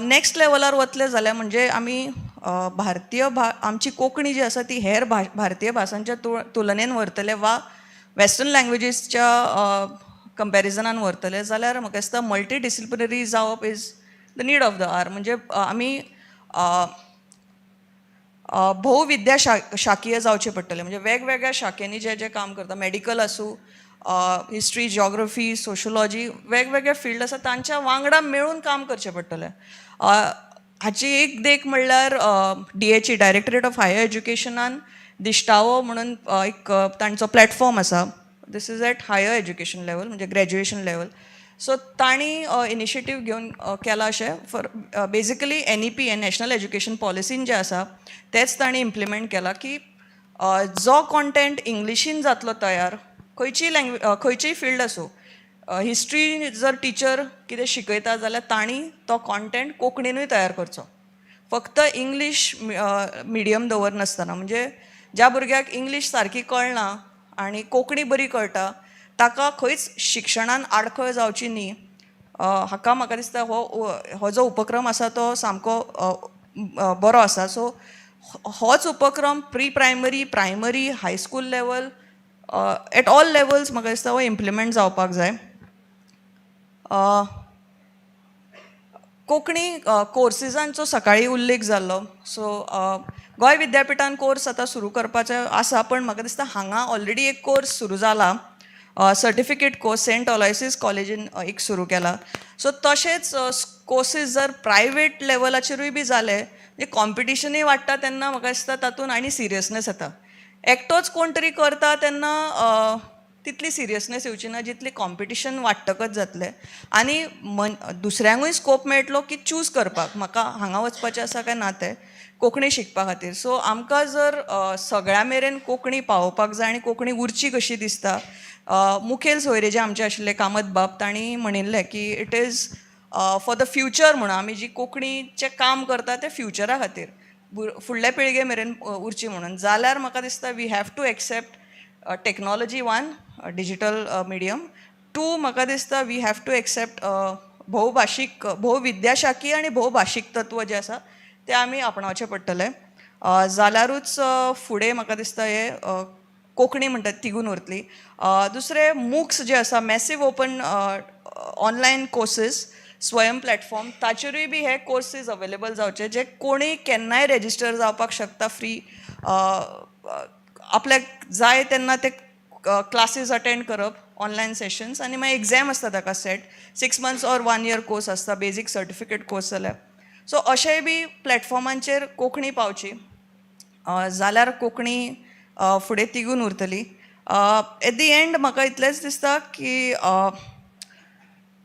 नॅक्स्ट लेवलार वतले जाल्यार म्हणजे आमी भारतीय आमची कोंकणी जी आसा ती हेर भारतीय भासांच्या तुलनेन व्हरतले वा वेस्टर्न लँग्वेजीसच्या कंपॅरिजनान व्हरतले जाल्यार म्हाका दिसता मल्टी डिसिप्लिनरी जावप is the need of the hour. म्हणजे आमी भोवविद्या शाकीय जावचें पडटलें. म्हणजे वेगवेगळ्या शाखेंनी जे जे काम करता, मॅडिकल आसूं, हिस्ट्री, जियोग्रफी, सोशलॉजी, वेगवेगळे फिल्ड आसा तांच्या वांगडा मेळून काम करचें पडटलें. हाची एक देख म्हणल्यार DHE, directorate of higher एज्युकेशनान दिश्टावो म्हणून एक तांचो प्लॅटफॉर्म आसा. This is at higher education level, म्हणजे ग्रॅज्युएशन लेवल. सो तांणी इनिशिएटीव घेवन केलां अशें for basically NEP, national education पॉलिसीन जें आसा तेंच तांणी इम्प्लिमेंट केलां की जो कॉन्टेंट इंग्लिशीन जातलो तयार, खंयचीय लँग्वे, खंयचीय फिल्ड आसूं, हिस्ट्री जर टिचर कितें शिकयता जाल्यार तांणी तो कॉन्टेंट कोंकणीनूय तयार करचो, फक्त इंग्लीश मिडियम दवरनासतना. म्हणजे ज्या भुरग्याक इंग्लीश सारकी कळना आनी कोंकणी बरी कळटा ताका खंयच शिक्षणान आडखळ जावची न्ही, हाका म्हाका दिसता हो हो जो उपक्रम आसा तो सामको बरो आसा. सो होच उपक्रम pre primary, primary, high school level, at all levels म्हाका दिसता हो इम्प्लिमेंट जावपाक जाय. कोंकणी कोर्सिसांचो सकाळीं उल्लेख जाल्लो. सो गोंय विद्यापिठान कोर्स आतां सुरू करपाचें आसा, पण म्हाका दिसता हांगा ऑलरेडी एक कोर्स सुरू जाला, सर्टिफिकेट कोर्स सेंट ऑलॉयसीस कॉलेजीन एक सुरू केला. सो तशेंच कोर्सीस जर प्रायवेट लेवलाचेरूय बी जाले, म्हणजे कॉम्पिटिशनूय वाडटा, तेन्ना म्हाका दिसता तातूंत आनी सिरियसनेस येता. एकटोच कोण तरी करता तेन्ना तितली सिरियसनेस येवची ना जितली कॉम्पिटिशन वाडटकच जातलें आनी मन दुसऱ्यांकूय स्कोप मेळटलो की चूज करपाक, म्हाका हांगा वचपाचें आसा काय ना तें कोंकणी शिकपा खातीर. सो आमकां जर सगळ्यां मेरेन कोंकणी पावोवपाक जाय आनी कोंकणी उरची कशी दिसता, मुखेल सोयरे जे आमचे आशिल्ले कामत बाब, तांणी म्हणिल्लें की it is for the future म्हणून आमी जी कोंकणीचें काम करता तें फ्युचरा खातीर, फुडल्या पिळगे मेरेन उरची म्हणून जाल्यार म्हाका दिसता we have to accept technology, one, digital medium, two, म्हाका दिसता we have to accept भोवभाशीक, भोवविद्याशाखी आनी भोवभाशीक तत्व जें आसा तें आमी आपणावचें पडटलें, जाल्यारूच फुडें म्हाका दिसता हें कोंकणी म्हणटात तिगून उरतली. दुसरें, मुक्स जे आसा, मॅसीव ओपन ऑनलायन कोर्सीस, स्वयं प्लॅटफॉर्म, ताचेरूय बी हे कोर्सीस अवेलेबल जावचे, जे कोणूय केन्नाय रेजिस्टर जावपाक शकता फ्री, आपल्याक जाय तेन्ना ते क्लासीस अटेंड करप, ऑनलायन सेशन्स, आनी मागीर एग्झाम आसता ताका set, 6 months or one year course आसता, बेजीक सर्टिफिकेट कोर्स जाल्यार. सो अशेय बी प्लॅटफॉर्मांचेर कोंकणी पावची जाल्यार कोंकणी फुडें तिगून उरतली. एट the and म्हाका इतलेंच दिसता की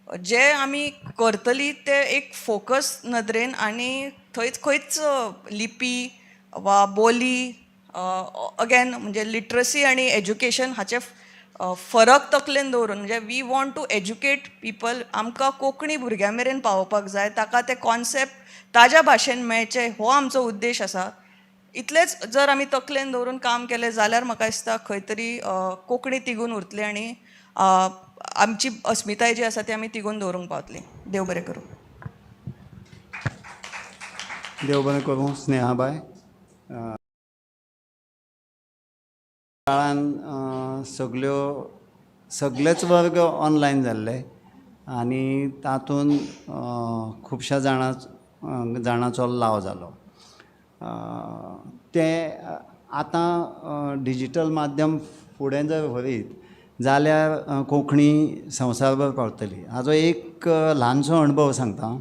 जे आमी करतली ते एक फोकस नदरेन आनी थंयच खंयच लिपी वा बोली, अगेन म्हणजे लिटरसी आनी एज्युकेशन हाचे फरक तकलेन दवरून, म्हणजे we want to educate people, आमकां कोंकणी भुरग्यां मेरेन पावोवपाक जाय, ताका ते कॉन्सेप्ट ताज्या भाशेन मेळचे हो आमचो उद्देश आसा. इतलेंच जर आमी तकलेन दवरून काम केलें जाल्यार म्हाका दिसता खंय तरी कोंकणी तिगून उरतली आनी आमची अस्मिताय जी आसा ती आमी तिगून दवरूंक पावतली. देव बरें करूं. देव बरें करूं स्नेहाबाय. काळान सगल्यो सगलेच वर्ग ऑनलायन जाल्ले आनी तातूंत खुबश्या जाणांचो लाव जालो. तें आतां डिजीटल माध्यम फुडें जर व्हरीत जाल्यार कोंकणी संवसारभर पावतली. हाजो एक ल्हानसो अणभव सांगता.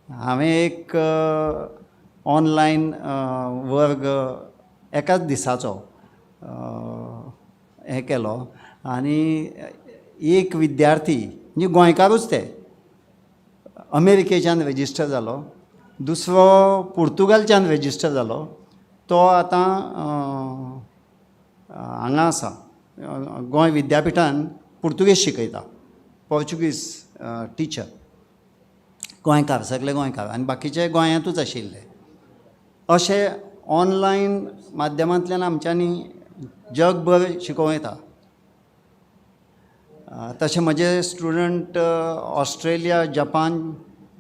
हांवें एक ऑनलायन वर्ग एकाच दिसाचो हें केलो आनी एक विद्यार्थी, म्हणजे गोंयकारूच, ते अमेरिकेच्यान रेजिस्टर जालो, दुसरो पुर्तुगालच्यान रेजिस्टर जालो. तो आतां हांगा आसा, गोंय विद्यापिठान पुर्तुगेज शिकयता, पोर्चुगीज टिचर. गोंयकार, सगळे गोंयकार आनी बाकीचे गोंयांतूच आशिल्ले. अशें ऑनलायन माध्यमांतल्यान आमच्यांनी जगभर शिकोवं येता. तशें म्हजे स्टुडंट ऑस्ट्रेलिया, जपान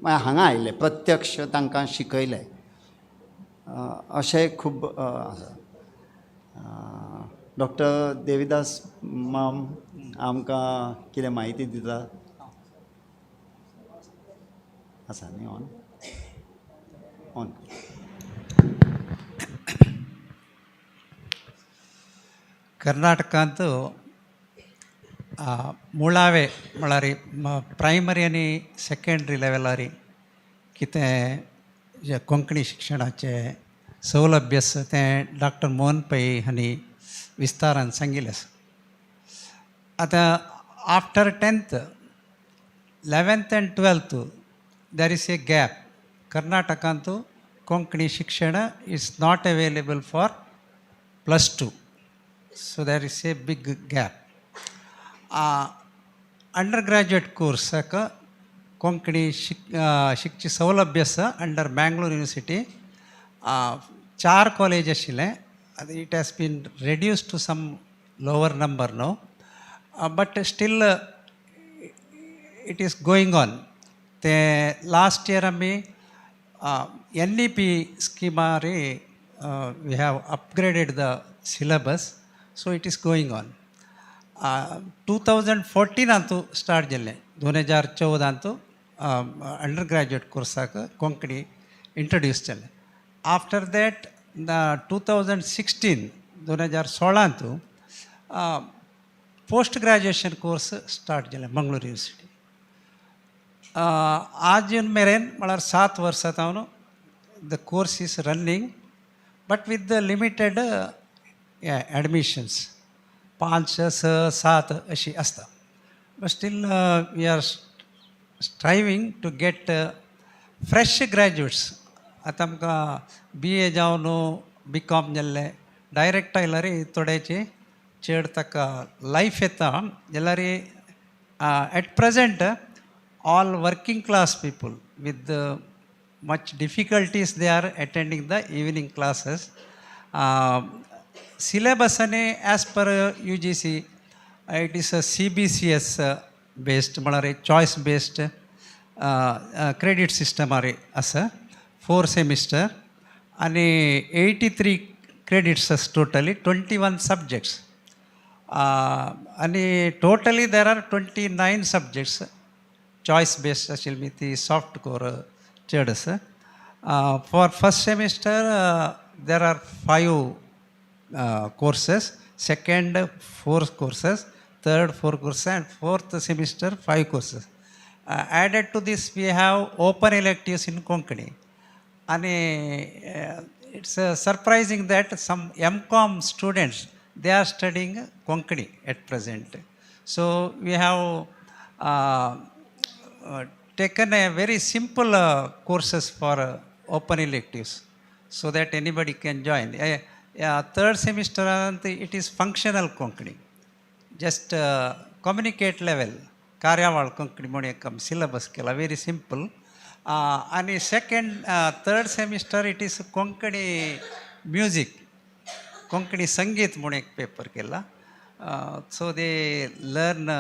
मागीर हांगा आयले, प्रत्यक्ष तांकां शिकयले. अशें खूब आसा. डॉक्टर देविदास माम आमकां कितें म्हायती दिता आसा न्ही? On on. कर्नाटकांत मुळावे म्हळ्यार प्रायमरी आनी सेकेंडरी लेवलार कितें जें कोंकणी शिक्षणाचें सौलभ्य आसा तें डॉक्टर मोहन पै हांणी विस्तारान सांगिल्लें आसा. आतां after 10th, 11th and 12th there is a gap. कर्नाटकांत कोंकणी शिक्षण is not available for plus two, so there is a big gap. Under graduate कोर्साक Konkani शिकची सौलभ्य आसा. अंडर मँगलोर युनिवर्सिटी चार कॉलेज आशिल्लें. आतां it has been reduced to some lower number now, but still it is going on. ते लास्ट इयर आमी NEP स्किमार we have upgraded the syllabus, so it is going on. 2014आंतू start जाल्लें, 2014आंतू अंडर ग्रॅज्युएट कोर्साक कोंकणी इंट्रोड्यूस जालें. After that 2016, 2016आंतू post graduation course start जालें मंगळूर युनिवर्सिटी. आज मेरेन म्हळ्यार 7 वर्सां जावन the course is running, but with the limited admissions, पांच, स, सात अशी आसता. But still we are striving to get fresh graduates. आतां आमकां बी ए जावन बी कॉम जाल्ले डायरेक्ट आयल्यार थोड्याचे चड ताका लायफ येता. जाल्यार at present all working class people with much difficulties, they are attending the evening classes. Syllabus आनी as per UGC, it is a CBCS based, म्हळ्यार चॉयस बेस्ड क्रेडीट सिस्टमार आसा. फोर सेमिस्टर आनी 83 क्रेडिट्स आसा, टोटली 21 सब्जेक्ट्स आनी totally there are 29 subjects. Choice based आशिल्ली ती सॉफ्ट कोर चड आसा. For first semester there are five courses, second four courses, third four courses and fourth semester five courses. Added to this, we have open electives in Konkani. And it's surprising that some MCom students, they are studying Konkani at present. So we have taken a very simple courses for open electives so that anybody can join. Yeah, third semester it is functional Konkani, just communicate level. कार्यावळ कोंकणी म्हणून एक सिलेबस केला, व्हेरी सिंपल. आनी second, third semester it is Konkani music, Konkani संगीत म्हणून एक पेपर केला. So they learn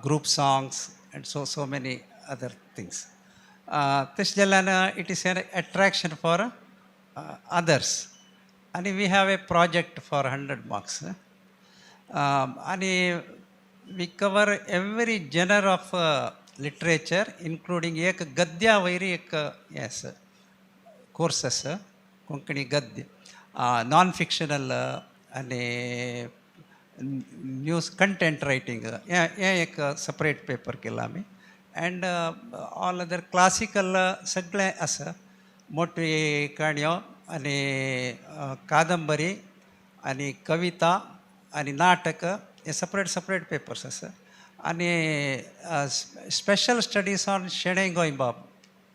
group songs and so many other things. तशें जाल्यान it is an attraction for others. आनी we have a project for 100 marks आनी we cover every genre of literature, including एक गद्या वयर एक येस कोर्स आसा, कोंकणी गद्य, नॉन फिक्शनल आनी न्यूज कंटेंट रायटींग हें हें एक सपरेट पेपर केला आमी. अँड ऑल अदर क्लासिकल सगळें आसा, मोटी काणयो आनी कादंबरी आनी कविता आनी नाटक हे सपरेट सपरेट पेपर्स आसा. आनी special studies on Shenai Goembab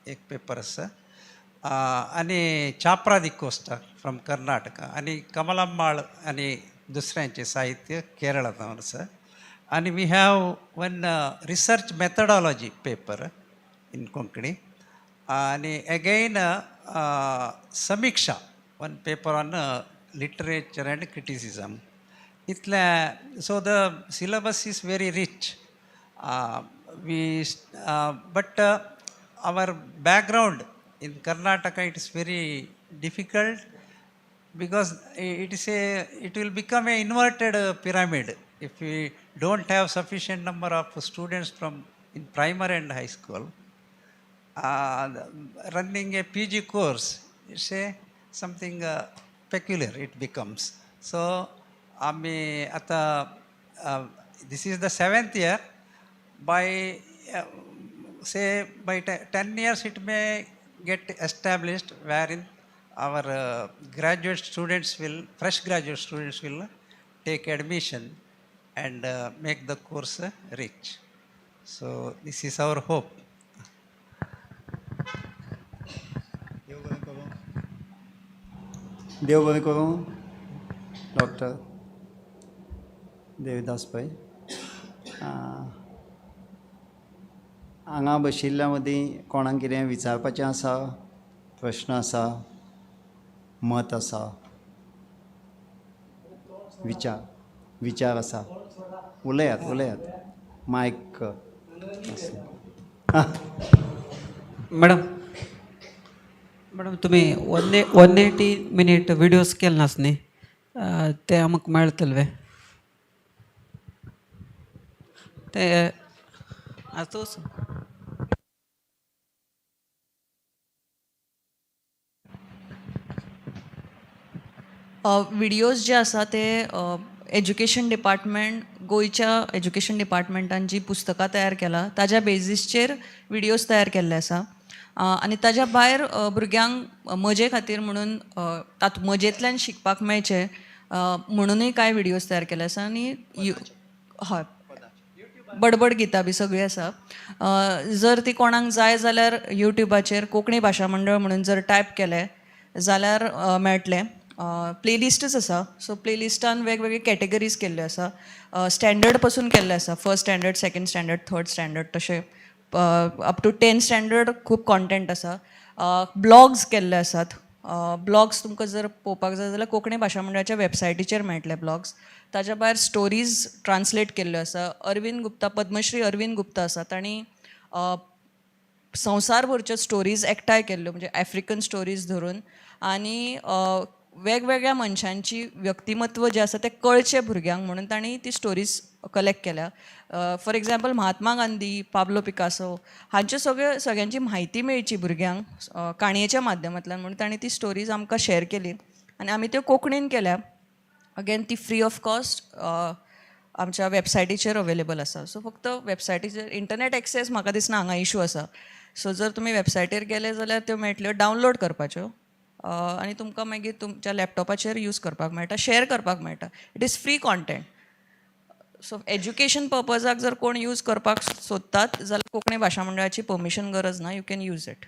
एक पेपर आसा आनी चाप्रा दिकोस्टा फ्रॉम कर्नाटका आनी कमलम्माळ आनी दुसऱ्यांचें साहित्य केरळा जावन आसा. आनी we have one research methodology paper. in Konkani. आनी again Samiksha, one paper on literature and criticism. इतलें. So the syllabus is very rich. We but our background in Karnataka, it is very difficult because it will become a inverted pyramid if we don't have sufficient number of students from in primary and high school. Running a PG course, it's a something peculiar it becomes. So आमी आतां, this is the seventh year. By say by 10 years it may get established, wherein our graduate students will, fresh graduate students will take admission and make the course rich. So this is our hope. देव बरें करूं, देव बरें करूं. डॉक्टर देविदास पै, हांगा बशिल्ल्या मदीं कोणाक कितें विचारपाचें आसा, प्रश्न आसा, मत आसा, विचार आसा, उलयात, उलयात. मायक. मॅडम, मॅडम, तुमी 180 minute videos केले नास न्ही, ते आमकां मेळतले वे ते आतां? विडियोज जे आसा ते एज्युकेशन डिपार्टमेंट, गोंयच्या एज्युकेशन डिपार्टमेंटान जी पुस्तकां तयार केला ताज्या बेजीसचेर विडियोज तयार केल्ले आसा. आनी ताज्या भायर भुरग्यांक मजे खातीर म्हणून, तातूंत मजेंतल्यान शिकपाक मेळचें म्हणुनूय कांय विडियोज तयार केले आसा. आनी हय, बडबड गितां बी सगळीं आसा. जर ती कोणाक जाय जाल्यार युट्युबाचेर कोंकणी भाशा मंडळ म्हणून जर टायप केलें जाल्यार मेळटलें. प्लेलिस्टच आसा. सो प्लेलिस्टान वेगवेगळे कॅटेगरीज केल्ल्यो आसा. स्टँडर्ड पासून केल्ले आसा, first standard, second standard, third standard, तशें अप टू 10th standard खूब कॉन्टेंट आसा. ब्लॉग्स केल्ले आसात. ब्लॉग्स तुमकां जर पळोवपाक जाय जाल्यार कोंकणी भाशा मंडळाच्या वेबसायटीचेर मेळटले ब्लॉग्स. ताज्या भायर स्टोरीज ट्रान्सलेट केल्ल्यो आसा. अरविंद गुप्ता, पद्मश्री अरविंद गुप्ता आसा, तांणी संवसारभरच्यो स्टोरीज एकठांय केल्ल्यो, म्हणजे आफ्रिकन स्टोरीज धरून आनी वेगवेगळ्या मनशांची व्यक्तिमत्व जें आसा तें कळचें भुरग्यांक म्हणून तांणी ती स्टोरीज कलेक्ट केल्या. For example, Mahatma Gandhi, Pablo Picasso हांच्यो सगळ्यो सगळ्यांची म्हायती मेळची भुरग्यांक काणयेच्या माध्यमांतल्यान म्हणून तांणी ती स्टोरीज आमकां शेअर केली आनी आमी त्यो कोंकणीन केल्या. अगेन, ती फ्री ऑफ कॉस्ट आमच्या वेबसायटीचेर अवेलेबल आसा. सो फक्त वेबसायटीचेर इंटरनेट एक्सेस म्हाका दिसना हांगा इशू आसा. सो जर तुमी वेबसायटीर गेले जाल्यार त्यो मेळटल्यो डावनलोड करपाच्यो आनी तुमकां मागीर तुमच्या लॅपटॉपाचेर यूज करपाक मेळटा, शेअर करपाक मेळटा. It is free content. So education पर्पजाक जर कोण यूज करपाक सोदतात जाल्यार कोंकणी भाशा मंडळाची परमिशन गरज ना. You can use it.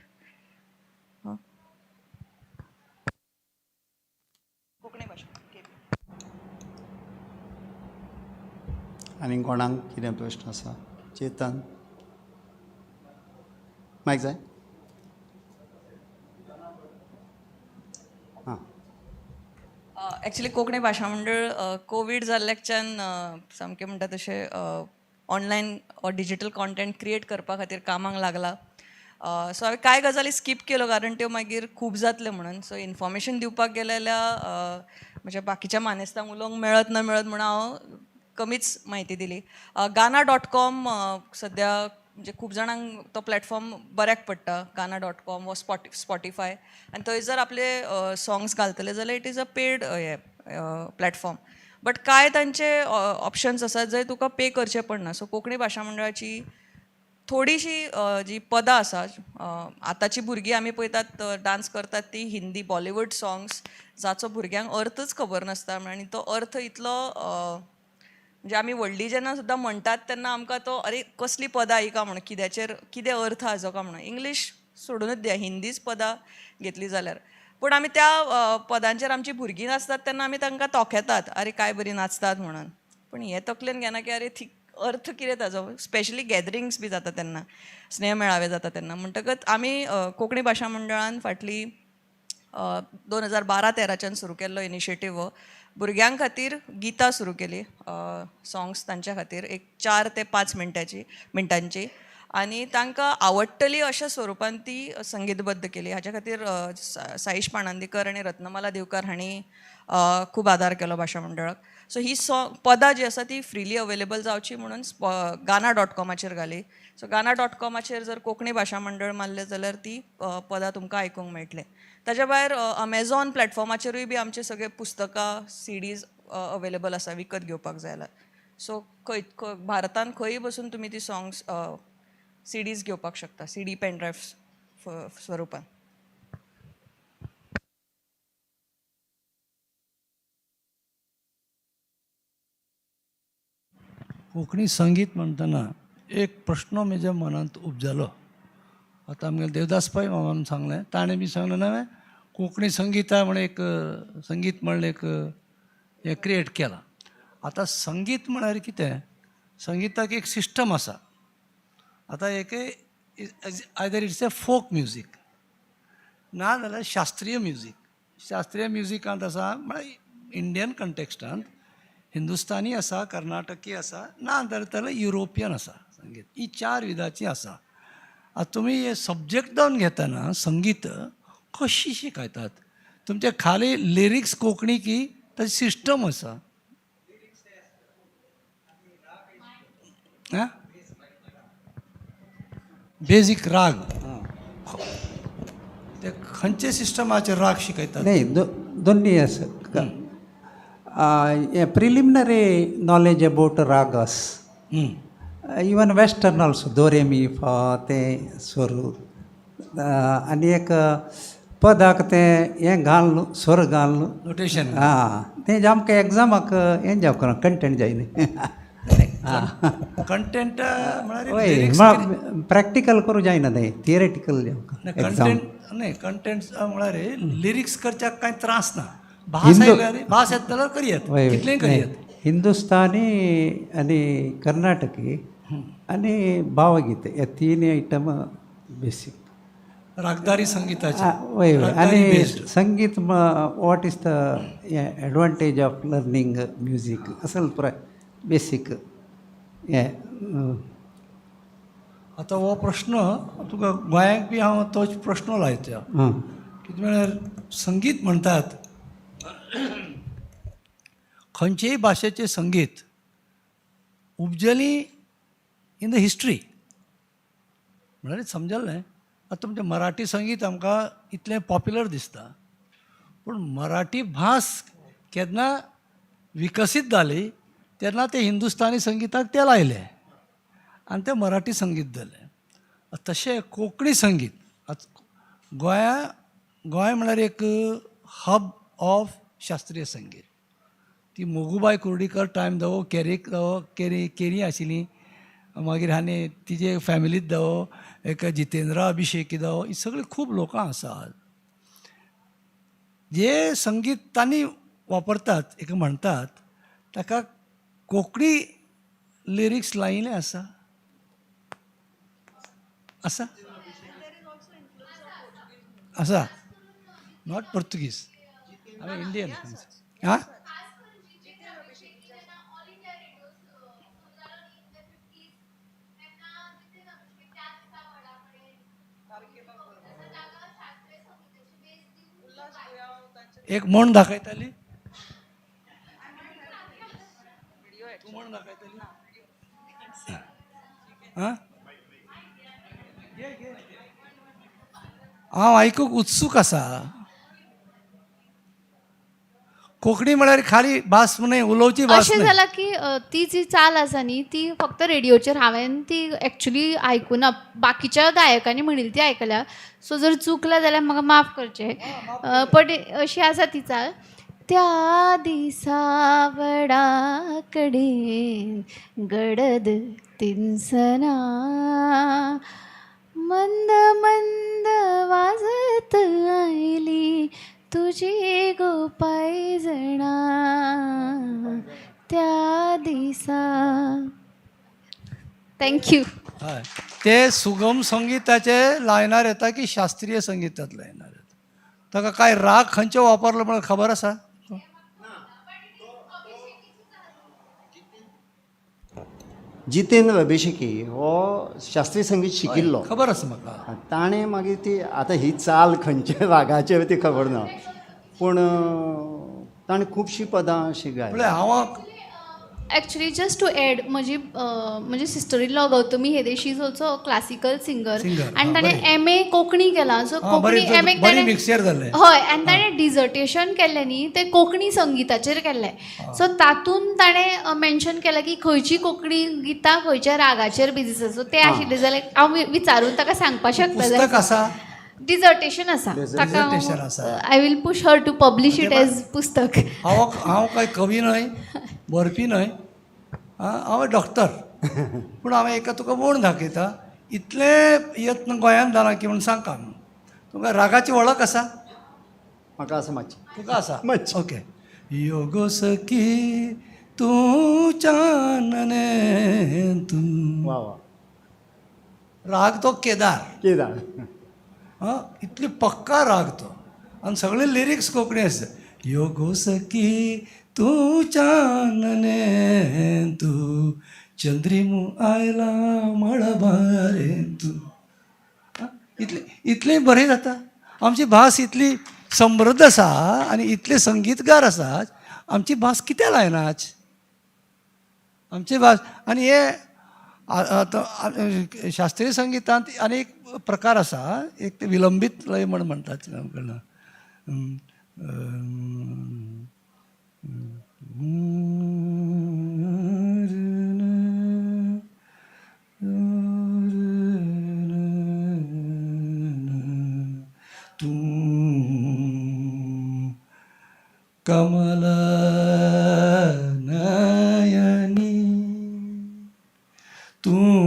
Konkani भाशा. आनी कोणाक कितें प्रश्न आसा? चेतन, मायक जाय? आं. एक्चुली कोंकणी भाशा मंडळ कोवीड जाल्ल्याकच्यान सामकें म्हणटा तशें online or digital content create करपा खातीर कामाक लागला. सो हांवें कांय गजाली स्कीप केल्यो कारण त्यो मागीर खूब जातल्यो म्हणून. सो इन्फॉर्मेशन दिवपाक गेलें जाल्यार म्हज्या बाकीच्या मानेस्तांक उलोवंक मेळत ना मेळत म्हणून हांव कमीच म्हायती दिली. गाना.कॉम सद्या म्हणजे खूब जाणांक तो प्लॅटफॉर्म बऱ्याक पडटा, गाना.कॉम वा स्पॉटिफाय. आनी थंय जर आपले सॉंग्स घालतले जाल्यार it is a paid हे प्लॅटफॉर्म, बट कांय तांचे ऑप्शन्स आसात जंय तुका पे करचें पडना. सो कोंकणी भाशा मंडळाची थोडीशी जी पदां आसा, आतांची भुरगीं आमी पळयतात डांस करतात ती हिंदी बॉलिवूड सॉंग्स, जाचो भुरग्यांक अर्थच खबर नासता. आनी तो अर्थ इतलो म्हणजे आमी व्हडलीं जेन्ना सुद्दां म्हणटात तेन्ना आमकां तो अरे कसली पदां ही का म्हणून, कित्याचेर कितें अर्थ हाजो का म्हणून. इंग्लीश सोडूनच दिया, हिंदीच पदां घेतलीं जाल्यार. पूण आमी त्या पदांचेर आमची भुरगीं नाचतात तेन्ना आमी तांकां तोखेतात, अरे काय बरी नाचतात म्हणून. पूण हें तकलेन घेना की अरे ती अर्थ कितें ताजो, स्पेशली गॅदरिंग्स बी जाता तेन्ना, स्नेह मेळावे जाता तेन्ना. म्हणटकच आमी कोंकणी भाशा मंडळान फाटली 2012-13च्यान सुरू केल्लो इनिशिएटीव हो. भुरग्यां खातीर गितां सुरू केली, सॉंग्स तांच्या खातीर एक 4 ते 5 मिनटांची आनी तांकां आवडटली अशा स्वरुपान ती संगीतबद्ध केली. हाच्या खातीर साईश पाणांदीकर आनी रत्नमाला दिवकार हांणी खूब आदार केलो भाशा मंडळाक. सो ही सॉंग पदां जी आसा ती फ्रिली अवेलेबल जावची म्हणून गाना.कॉमाचेर घाली. सो गाना.कॉमाचेर जर कोंकणी भाशा मंडळ मारलें जाल्यार ती पदां तुमकां आयकूंक मेळटलें. ताच्या भायर अमेझॉन प्लॅटफॉर्माचेरूय बी आमचे सगळे पुस्तकां, सीडीज अवेलेबल आसा विकत घेवपाक जाय जाल्यार. सो खंय खंय भारतान खंयय बसून तुमी ती सॉंग्स सीडीज घेवपाक शकता, सीडी, पेन ड्रायव्स स्वरुपान. कोंकणी संगीत म्हणटना एक प्रश्न म्हज्या मनांत उपजलो. आतां आमगेले देवदास पै मामान सांगलें, ताणें बी सांगलें, नवें कोंकणी संगीता म्हण एक संगीत म्हणलें एक हें क्रिएट केलां. आतां संगीत म्हळ्यार कितें? संगीताक एक सिस्टम आसा. आतां एक either it's a folk music ना जाल्यार शास्त्रीय म्युजीक. शास्त्रीय म्युजिकांत आसा म्हळ्यार इंडियन कंटेक्स्टांत हिंदुस्तानी आसा, कर्नाटकी आसा, ना जाल्यार युरोपियन आसा. संगीत ही चार विधाची आसा. आतां तुमी हे सब्जॅक्ट जावन घेतना संगीत कशी शिकयतात? तुमचे खाली लिरिक्स कोंकणी की ताची सिस्टम आसा? आं, बेजीक राग ते खंयचे सिस्टमाचेर राग शिकयतात? नाही, दोन्ही असं preliminary knowledge about ragas, even western also, do re mi fa तें स्वर आनी एक पदाक तें हें घालून, स्वर घालून. नोटेशन. आं, तें आमकां एग्जामाक हें जावं कंटेंट जाय न्ही. कंटेंट म्हळ्यार हय, प्रॅक्टिकल करूं जायना तें, थियरेटिकल जावं एग्जाम. कंटेंट न्ही, कंटेंट म्हळ्यार लिरिक्स करच्याक कांय त्रास ना. भास आयल्यार, भास येता जाल्यार करयात. कितलेंय करयात. हिंदुस्तानी आनी कर्नाटकी आनी भावगीत हे तीन आयटम बेसीक. रागदारी संगीताचे. वय वय आनी संगीत, what is the advantage of learning music असल पुराय बेसीक हें. आतां हो प्रश्न तुका गोंयांक बी हांव तोच प्रश्न लायता. कितें म्हळ्यार संगीत म्हणटात, खंयचेय भाशेचें संगीत उपजली इन the history म्हळ्यार समजलें. आतां तुमचें मराठी संगीत आमकां इतलें पॉप्युलर दिसता, पूण मराठी भास केन्ना विकसीत जाली तेन्ना ते हिंदुस्तानी संगीताक ते लायलें आनी तें मराठी संगीत जालें. तशें कोंकणी संगीत आतां गोंया, गोंय म्हळ्यार एक हब ऑफ शास्त्रीय संगीत. ती मोगुबाय कुर्डीकर टायम जावो, केरीक जावो, केरी केरी आशिल्ली, मागीर आनी तिजे फॅमिलीत जावो, एक जितेंद्र अभिषेकी जावो, ही सगळीं खूब लोकां आसात जे संगीत तांणी वापरतात. एक म्हणटात ताका कोंकणी लिरिक्स लायिल्लें आसा, आसा, आसा. Not पोर्तुगीज, आमी इंडियन. आं, ऑल इंडिया रेडिओ जालो न्ही इन the 50s, तेन्ना जितेन अभिषेक त्या दिसा वडा कडेन तसो ताका शास्त्रीय संगीताची बेस दिवन. एक म्हण दाखयताली, तूं म्हण दाखयताली. आं, हांव आयकूंक उत्सूक आसा. कोंकणी म्हळ्यार खाली भास न्हय, उलोवची भास अशें न्हय. जालां की ती जी चाल आसा न्ही, ती फक्त रेडियोचेर हांवें ती एक्चुली आयकुना. बाकीच्या गायकांनी म्हणिल्ली ती आयकल्या. सो जर चुकला जाल्यार म्हाका माफ करचें, बट अशी आसा ती चाल: त्या दिसा वडा कडेन गडद तिनसना मंद मंद वाजत आयली तुजी गो पांयजणां त्या दिसा. Thank you. हय, ते सुगम संगीताचे लायनार येता की शास्त्रीय संगीतात लायनार येता? ताका काय राग खंयचे वापरलो म्हणून खबर आसा? जितेंद्र अभिषेकी हो शास्त्रीय संगीत शिकिल्लो. खबर आसा म्हाका. ताणें मागीर ती आतां ही चाल खंयच्या रागाचेर ती खबर ना, पूण ताणें खुबशीं पदां अशीं गायलीं. म्हळ्यार हांव एक्चुली जस्ट टू एड, म्हजी sister in law Gautami Hede, she is also classical singer. Singer, आनी हा, ताणें बरें. एम ए कोंकणी केलां, सो हा, बरी कोंकणी एम ए बरी ताणें मिक्सचर जालें. हय, आनी ताणें डिजर्टेशन केल्लें न्ही, तें कोंकणी संगिताचेर केल्लें. सो तातूंत ताणें मेन्शन केलां की खंयची कोंकणी गितां खंयच्या रागाचेर बेजीस आसा. सो तें आशिल्लें जाल्यार हांव विचारून ताका सांगपाक शकता. पुस्तक आसा? डिजर्टेशन आसा. Dissertation आसा. ताका I will push her to publish it as पुस्तक. हांव हांव काय कवी न्हय, बरपी न्हय, आं, हांव डॉक्टर, पूण हांवें एका तुका म्हूण दाखयता, इतले यत्न गोंयांत जाला की म्हूण सांग. तुका रागाची वळख आसा? म्हाका आसा मातशी. तुका आसा? मातशी. ओके. योगो सखी तूं चानने तूं. वा वा. राग तो केदार. केदार. हां, इतली पक्का राग तो आनी सगळे लिरिक्स कोंकणी आसा. योगो सखी तूं चानने तूं चंद्रिमू आयला मळबारे तूं. आं, इतलें इतलें बरें जाता. आमची भास इतली समृद्ध आसा आनी इतले संगीतकार आसात, आमची भास कित्याक लायना आज आमची भास? आनी हे आतां शास्त्रीय संगितांत आनी एक प्रकार आसा, एक ते विलंबीत लय म्हण म्हणटात. तूं कमल नयनी तूं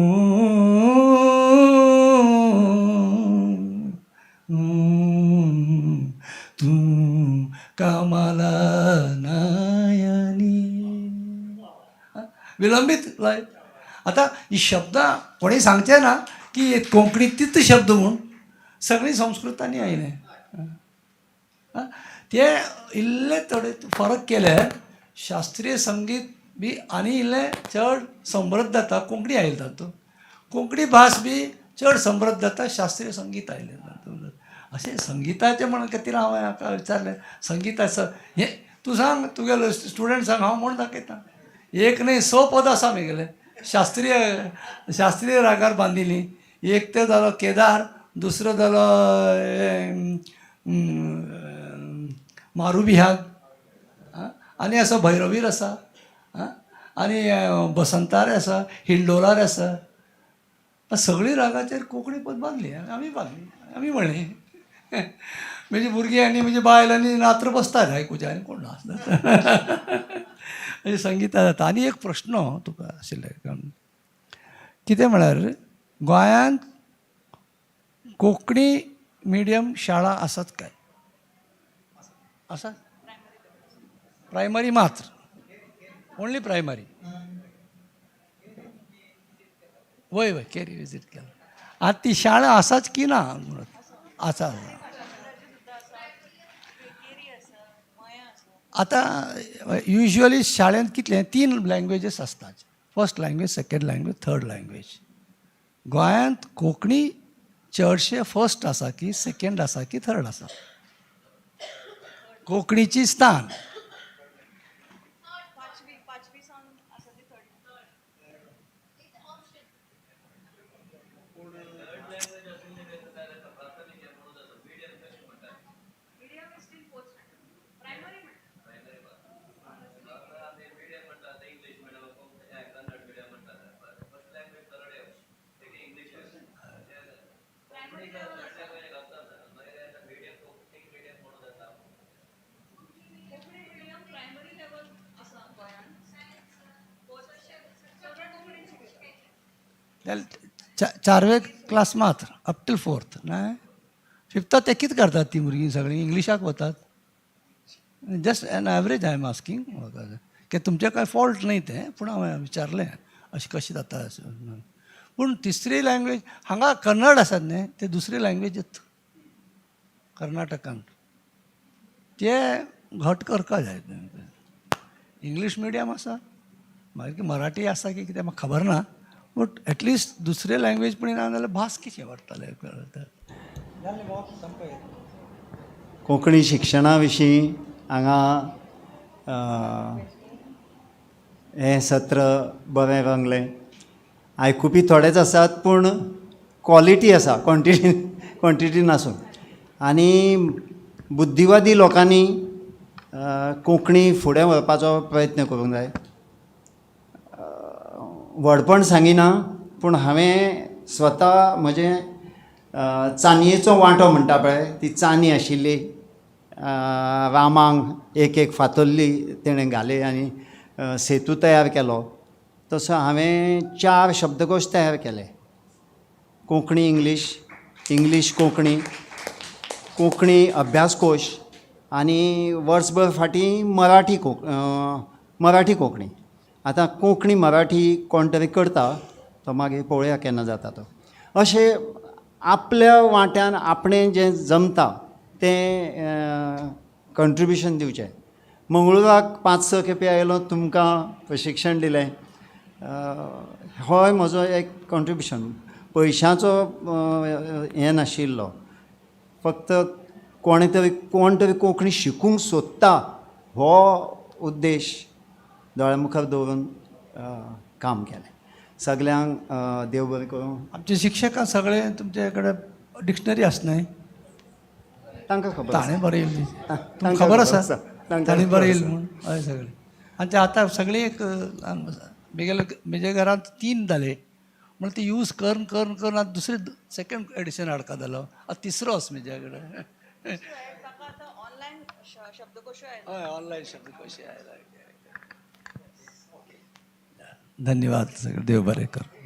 तूं कमल नयनी. विलंबीत लय. आतां ही शब्दां कोणें सांगचें ना की कोंकणीत तीच शब्द म्हूण, सगळीं संस्कृतांनी आयलें. आं, ते इल्ले थोडे फरक केले, शास्त्रीय संगीत बी आनी इल्लें चड समृद्ध जाता कोंकणी आयले तातूंत, कोंकणी भास बी चड समृद्ध जाता शास्त्रीय संगीत आयलें तातूंत. अशें संगिताचें म्हणून खातीर हांवें हाका विचारलें संगिताचो हें तूं सांग, तुगेलो स्टुडंट सांग, हांव म्हूण दाखयता. एक न्हय, स पद आसा म्हगेलें शास्त्रीय शास्त्रीय रागार बांदिल्लीं. एक तें जालो केदार, दुसरो जालो मारुबिहाग, आनी आसा भैरवीर आसा, आनी बसंतार आसा, हिंडोलार आसा. सगळीं रागाचेर कोंकणी पद बांदली आमी, बांदली आमी. म्हणलें म्हजी भुरगीं आनी म्हजी बायल आनी नात्र बसतात आयकुच्या, आनी कोण नासता. अशें संगीता जाता. आनी एक प्रश्न तुका आशिल्लें, कितें म्हळ्यार गोंयांत कोंकणी मिडियम शाळा आसात काय? आसा? प्रायमरी मात्र, ओन्ली प्रायमरी. वय वय, केरी विजीट केला. आतां ती शाळा आसाच की ना? आसा. आतां युज्युअली शाळेंत कितले तीन लँग्वेजीस आसतात, first language, second language, third language. गोंयांत कोंकणी चडशे फर्स्ट आसा की सेकेंड आसा की थर्ड आसा कोंकणीची स्थान? चारवे क्लास मात्र, अप टील फोर्थ ना. फिफ्ताक ते कितें करतात? ती भुरगीं सगळीं इंग्लिशाक वतात. Just an average I am asking की तुमचें कांय फॉल्ट न्हय तें, पूण हांवें विचारलें अशें कशें जाता अशें. पूण तिसरी लँग्वेज हांगा कन्नड आसात न्ही, ते दुसरी लँग्वेजच कर्नाटकान, ते घट करपा जाय. इंग्लीश मिडियम आसा, मागीर मराठी आसा की कितें म्हाका खबर ना, बट एटलिस्ट दुसरे लँग्वेज पण ना जाल्यार भास कितें वाडटले. कोंकणी शिक्षणा विशीं हांगा हें सत्र बरें रंगलें. आयकुपी थोडेच आसात पूण क्वॉलिटी आसा, क्वॉन्टिटी नासूं. आनी बुद्धिवादी लोकांनी कोंकणी फुडें व्हरपाचो प्रयत्न करूंक जाय. व्हडपण सांगिना पूण हांवें स्वता म्हजें चानयेचो वांटो म्हणटा पळय, ती चानी आशिल्ली, रामांक एक एक फातरली तेणें घाली आनी सेतू तयार केलो. तसो हांवें 4 शब्दकोश तयार केले, कोंकणी इंग्लीश, इंग्लीश कोंकणी, कोंकणी अभ्यासकोश आनी वर्सभर फाटीं मराठी मराठी कोंकणी. आतां कोंकणी मराठी कोण तरी करता तो मागीर पळोवया केन्ना जाता तो. अशें आपल्या वांट्यान आपणें जें जमता तें कंट्रिब्युशन दिवचें. मंगळुराक 5-6 खेपे आयलो, तुमकां प्रशिक्षण दिलें, होय म्हजो एक कंट्रिब्युशन. पयशांचो हें नाशिल्लो, फक्त कोण तरी कोंकणी शिकूंक सोदता हो उद्देश दोळ्या मुखार दवरून काम केलें. सगल्यांक देव बरें करूं. आमचे शिक्षकां सगळे तुमचे कडेन डिक्शनरी आसनाय, तांकां खबर आसा. ताणें बरयल्ली तांकां खबर आसा, तांकां ताणें खबर बरयल्ली आसा. म्हूण. हय सगळें. आनी ते आतां सगळीं एक म्हगेले म्हजे घरांत 3 जाले म्हण ते यूज करून करून करून आतां दुसरे सेकंड एडिशन हाडका जालो, आतां तिसरो आसा म्हज्या कडेन. हय, ऑनलायन शब्दकोश आयला. धन्यवाद सगळें, देव बरें करूं.